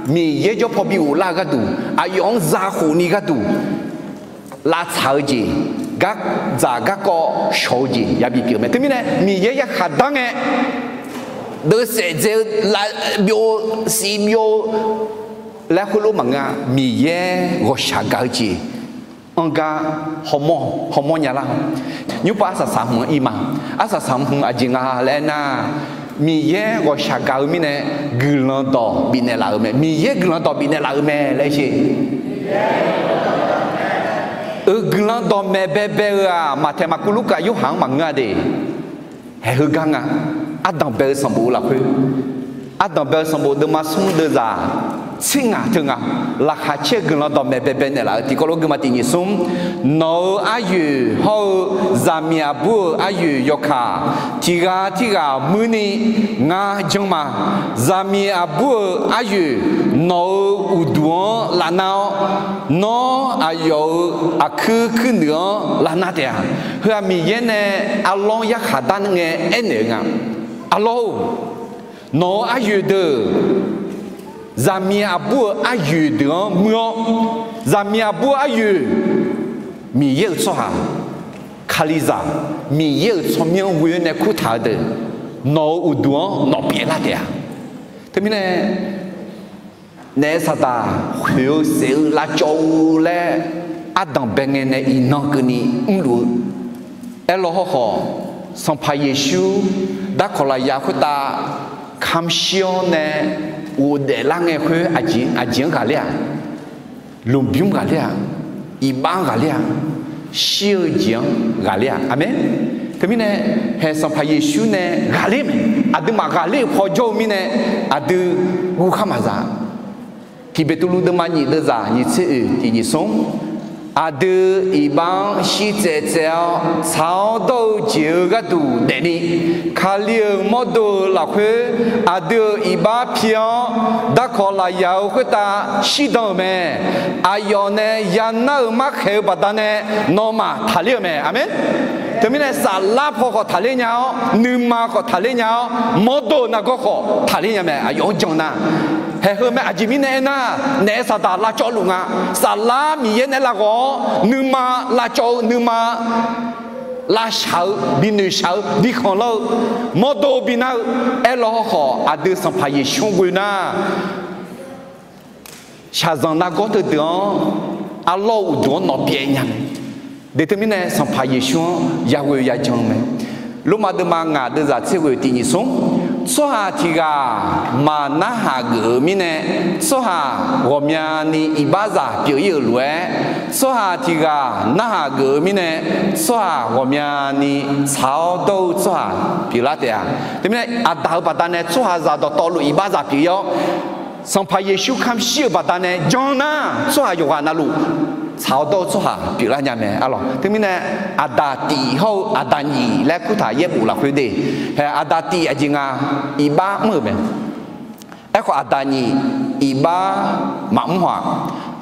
Miqyaer jawr paw bi ghoflar-eu gharduq, aqyawf-anr zakhof ni gharduq, lavtsaq-eu jeq, gardzaq garkawv shawq-eu jeq yabi pyeuf mae. Teumirnae Miqyaer yarkhaq dar ngae, deuvsaef dzae-eu, lav byov-eu, siq byov-eu laer khoerlof maqngeur-a. Miqyaer ghawqshaq gaq-eu jeq anr gar hawmawr, hawmawr nya lar. Nymrpav arsaq saqhmq-anr ir ma. Arsaq saqhmq aqjeq nga laer aernar, Miqyaer ghawqshaq gaq-eu mirnae guiqlanq dawq bifnaeq laf-euq mae. Miqyaer guiqlanq dawq bifnaeq laf-euq mae laer sher. Euq guiqlanq dawqmaeq baebae-eu-aq, Maqtaeq, Maqkuv, Lurkaf, Yorhaq-anr maqngeur-a de. Haeq heugar nga. Ardanq bae-eu sanqbof lafkhoer, ardanq bae-eu sanqbof deuvma smr deuvzaq tser ngaq teu nga. Laqkhaq caer-eu guiqlanq dawqmaeq baebae naeqlaf-eu tiqkawv lof guima tiq nyiq smr, nawq-euq aryoeq hawr-eu zaqmiq aqbur-euq aryoeq yawkaq, tiq ghaq tirghaq muir ni ngar janr ma. Zaqmiq aqbur-euq aryoeq nawq-euq uqduq-anr lavnar-awr, nawr aqyawf-euq aqkuir kuirnuiq-anr lavnar taef-a. Heu-aq Miqyaer nae arlawr yarkhaq dar ngae aernaeq-eu nga. Arlawr-or, nawq-euq aryoeq deuq, zaqmiq aqbur-euq aryoeq deuq-anr muir-awr, zaqmiq aqbur-euq aryoeq, Miqyaer-euq tsawrhaq, Kalizaq, Miqyaer-euq tsawrmyanr ghoe-awr nae kurtaq-eu deuq, nawq-euq uqduq-anr nawq pyeuflar taef-a. Teumirnae naef saqdaq khoeq-eu saef-eu lavcawv-eu laer ardanq bae ngae nae iqnan keuvni mrluf-eu. Aerlawr hawrkhawf, Sanqpaq Yeqsur darkawq lafyaq khoertav kamq shir-awr nae ghofdaef lar ngae khoer aqjeq-anr ghaqler-aq, lmqbymr ghaqler-aq, iqbax-anr ghaqler-aq, shir-eu jeq-anr ghaqler-aq. Aqmeq. Teumirnae haeq Sanqpaq Yeqsur nae ghaqler mae. Aqduimaf ghaqler-euq paw jawr-eu mirnae aqdui guvkhar maqza. Tiqbeqtuvluv deuvma nyiq deuvzaq nyiq tser oeq tiq nyiq smr, aqdui iqbax-anr shirtsaev tsaev-awr tsaq-awr dawr-eu jeq-euq gharduq daefni, Kali-euq mawrdo-euq lafkhoer aqdui-euq iqbax pi-awr, darkawq lafyaq-euq khoertav shirdan-euq mae. Aqyawf nae yanar-euq markhaeq-eu baqdanae nawmaf taqler-euq mae. Aqmeq. Teumirnae saflar paw khawf taqler nya-awr, nuima khawf taqler nya-awr, mawrdo-euq nargawr khawf taqler nya mae. Aqyawf-anr jan nar, haeq heu mae. Aqjeq mirnae aernar, naef saqdaq lavcawvluf nga. Saflar Miqyaer nae lavghawq-awr, nuima lavcawv-eu, nuima lavshaq-eu, binoeqshaq-eu, bikhanqlanr-eu, mawrdo binar-eu. Aerlawr hawrkhawf, aqdui Sanqpaq Yeqsur-anr ghoe nar, shaqzanq nargawr teudeuq-anr, arlawr-eu uqduq-anr nawq pyaev nya mae. Deuq teumirnae Sanqpaq Yeqsur-anr yaghoe yajan-eu mae. Lormav deuvma ngaq deuvzaq tser ghoe tiq nyiq smr, tsawrhaq tiq ghaq maqnarhaq geuf-euq mirnae, tsawrhaq ghawqmyani iqbaxzaq pyeuf-ir-euq lof-aer, tsawrhaq tiq ghaq narhaq geuf-eu mirnae, tsawrhaq ghawqmyani tsaq-awr dawr-eu tsawrhaq pyeuflar taef-a. Teumirnae Aqdaq-euq baqdanae tsawrhaqzaq dawqtawvluf iqbaxzaq pyeuf-ir-awr, Sanqpaq Yeqsur kamq shir-euq baqdanae jan nar, tsawrhaq yawqghaq navluf tsaq-awr dawr-eu tsawrhaq pyeuflar nya mae. Arlawq teumirnae, Aqdaq tif hawr-eu Aqdaq nyif laer kurtaq yaerbof lafkhoer de. Hae, Aqdaq tif aqjeq nga, iqbax mr-euq mae. Aerkhawf Aqdaq nyif iqbax maqmr haw-aq.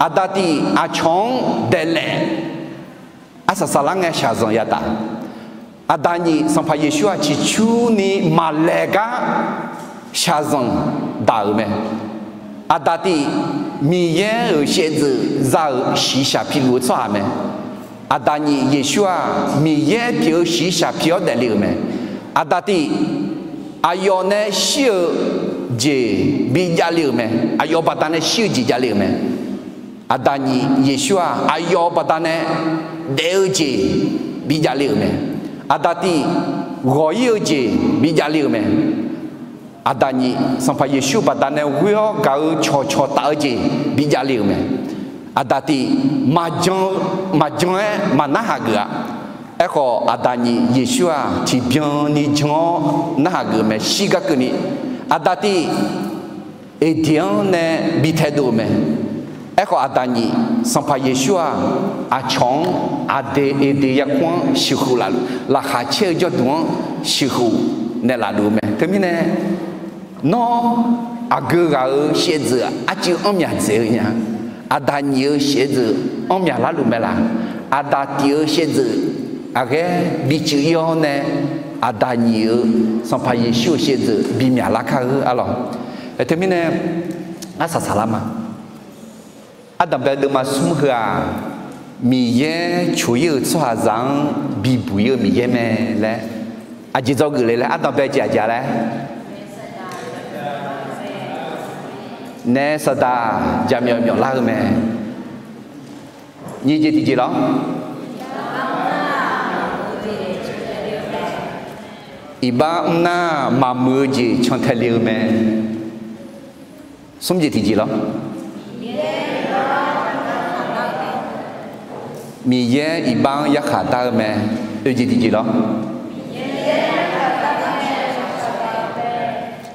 Aqdaq tif aqcawq-anr daeqlaef arsaq saqlar ngae shaqzanq yadaq. Aqdaq nyif Sanqpaq Yeqsur-aq ciqcurni maqlaeq gar shaqzanq daq-euq mae. Aqdaq tif Miqyaer-euq shaevdzeuf za-euq shiqshaq piluf-eu tsawrhaq mae. Aqdaq nyif Yeqsur-aq Miqyaer pyeuf-eu shiqshaq pi-awr daefle-euq mae. Aqdaq tif aqyawf nae shir-eu jeq bijav le-euq mae. Aqyawf baqdanae shir-eu jeq javle-euq mae. Aqdaq nyif Yeqsur-aq aqyawf baqdanae daef-eu jeq bijav le-euq mae. Aqdaq tif ghawq-ir-eu jeq bijav le-euq mae. Aqdaq nyif Sanqpaq Yeqsur baqdanae ghoer-awr gaq-eu cawqcawq taf-eu jeq bijav le-euq mae. Aqdaq tif maqjan-eu, maqjan-aer maqnarhaq geuf-a. Aerkhawf Aqdaq nyif Yeqsur-aq tiqbyan ni jan-awr narhaq geuf-eu mae. Shir gar keuvni Aqdaq tif Eqdeq-anr nae bi taedov-eu mae. Aerkhawf Aqdaq nyif Sanqpaq Yeqsur-aq aqcawq-anr Aqdaq Eqdeq yarkmr-anr sheuqkhof laf, laqkhaq caer-eu jawrduq-anr sheuqkhof naeqlaf luf-eu mae. Teumirnae nawr Aqgeu ghaq-euq shaevdzeuf arcuiv anrmyaq dzaeq-eu nya. Aqdaq nyiq-eu shaevdzeuf anrmyaq larluf mae laq? Aqdaq tiq-eu shaevdzeuf aqghaer bicuiv ir-awr nae, aqdaq nyiq-eu Sanqpaq Yeqsur-euq shaevdzeuf bimyaq lar kar-eu arlawq. Teumirnae, arsaq saqlar ma. Ardanqbae deuvma smr heu-aq, Miqyaer coq ir-euq tsawrhaqzaq-anr bibuq ir-eu Miqyaer mae laer aqjeq dzawgeuf le laer ardanqbae jeq aqjeq laer naef saqdaq jaqmyawf myawf lar-eu mae. Nyiq jeq tiqjeq lawr. Iqbax mrnar maqmuiq-eu jeq cantae le-eu mae. Smr jeq tiqjeq lawr. Miqyaer iqbax-anr yarkhaq dar-eu mae. Oeq jeq tiqjeq lawr.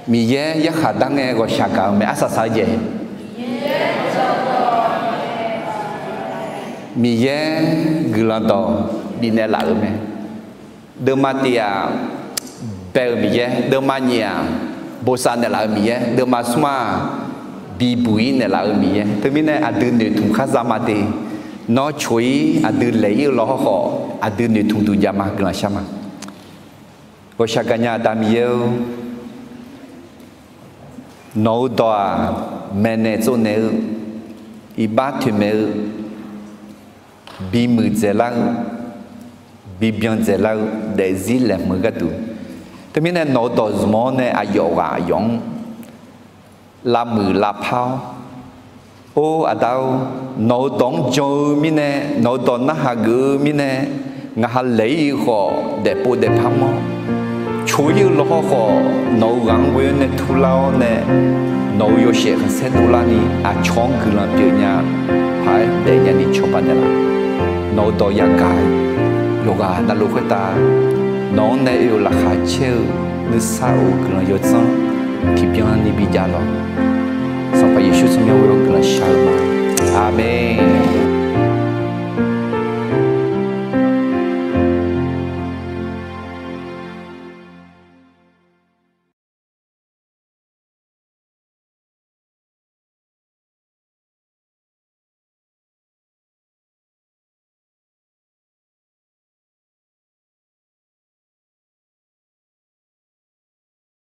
Miqyaer yarkhaq dar ngae ghawqshaq gaq-eu mae. Arsaq saq-eu jeq. Miqyaer guiqlanq dawq bifnaeq laf-euq mae. Deuvma tiq-aq, bae-eu Miqyaer. Deuvma nyiq-aq, bosav naeqlaf-eu Miqyaer. Deuvma smr-aq, bibuq ir naeqlaf-eu Miqyaer. Teumirnae aqdui noeqtmq khar za ma de. Nawr coq ir aqdui laeq ir-eu lawhawr khawf, aqdui noeqtmq duq jav ma, guiqlanq shar ma. Ghawqshaq gaqnya Aqda Miqyaer-or, nawq-eu dawq-aq, maeqnaeq tsovnaeq-eu, iqbax toeqmaeq-eu, bimuiq dzaeqlar-eu, bibyan dzaeqlar-eu, daefzir laeqhmq-eu gharduq. Teumirnae nawq-eu dawq zmq-awr nae aqyawf ghaq aqyawf-anr lavmuiq lavpar-awr, Or Aqda-or, nawq-eu dawq-anr jan-eu mirnae, nawq-eu dawq narhaq geuf-eu mirnae, ngaq ha laeq ir-eu khawf daefpov daefpar mawr. Coq ir-eu lawhawr khawf nawq-eu ghaq-anr ghoe-awr nae turlar-awr nae, nawq-eu yawshaef khanqsaer dovlarni aqcawq-anr guiqlanq pyeuf nya, paq-aer daef nyani cawba naeqlaf. Nawq-eu dawq yagaq-eu yawqghaq navluf khoertav, nawq-anr nae oe-euq laqkhaq caer-eu nuisar of-eu guiqlanq yawdzanr tiqbyan ni bijav lawq. Sanqpaq Yeqsur tsawrmyanr ghoe-awr guiqlanq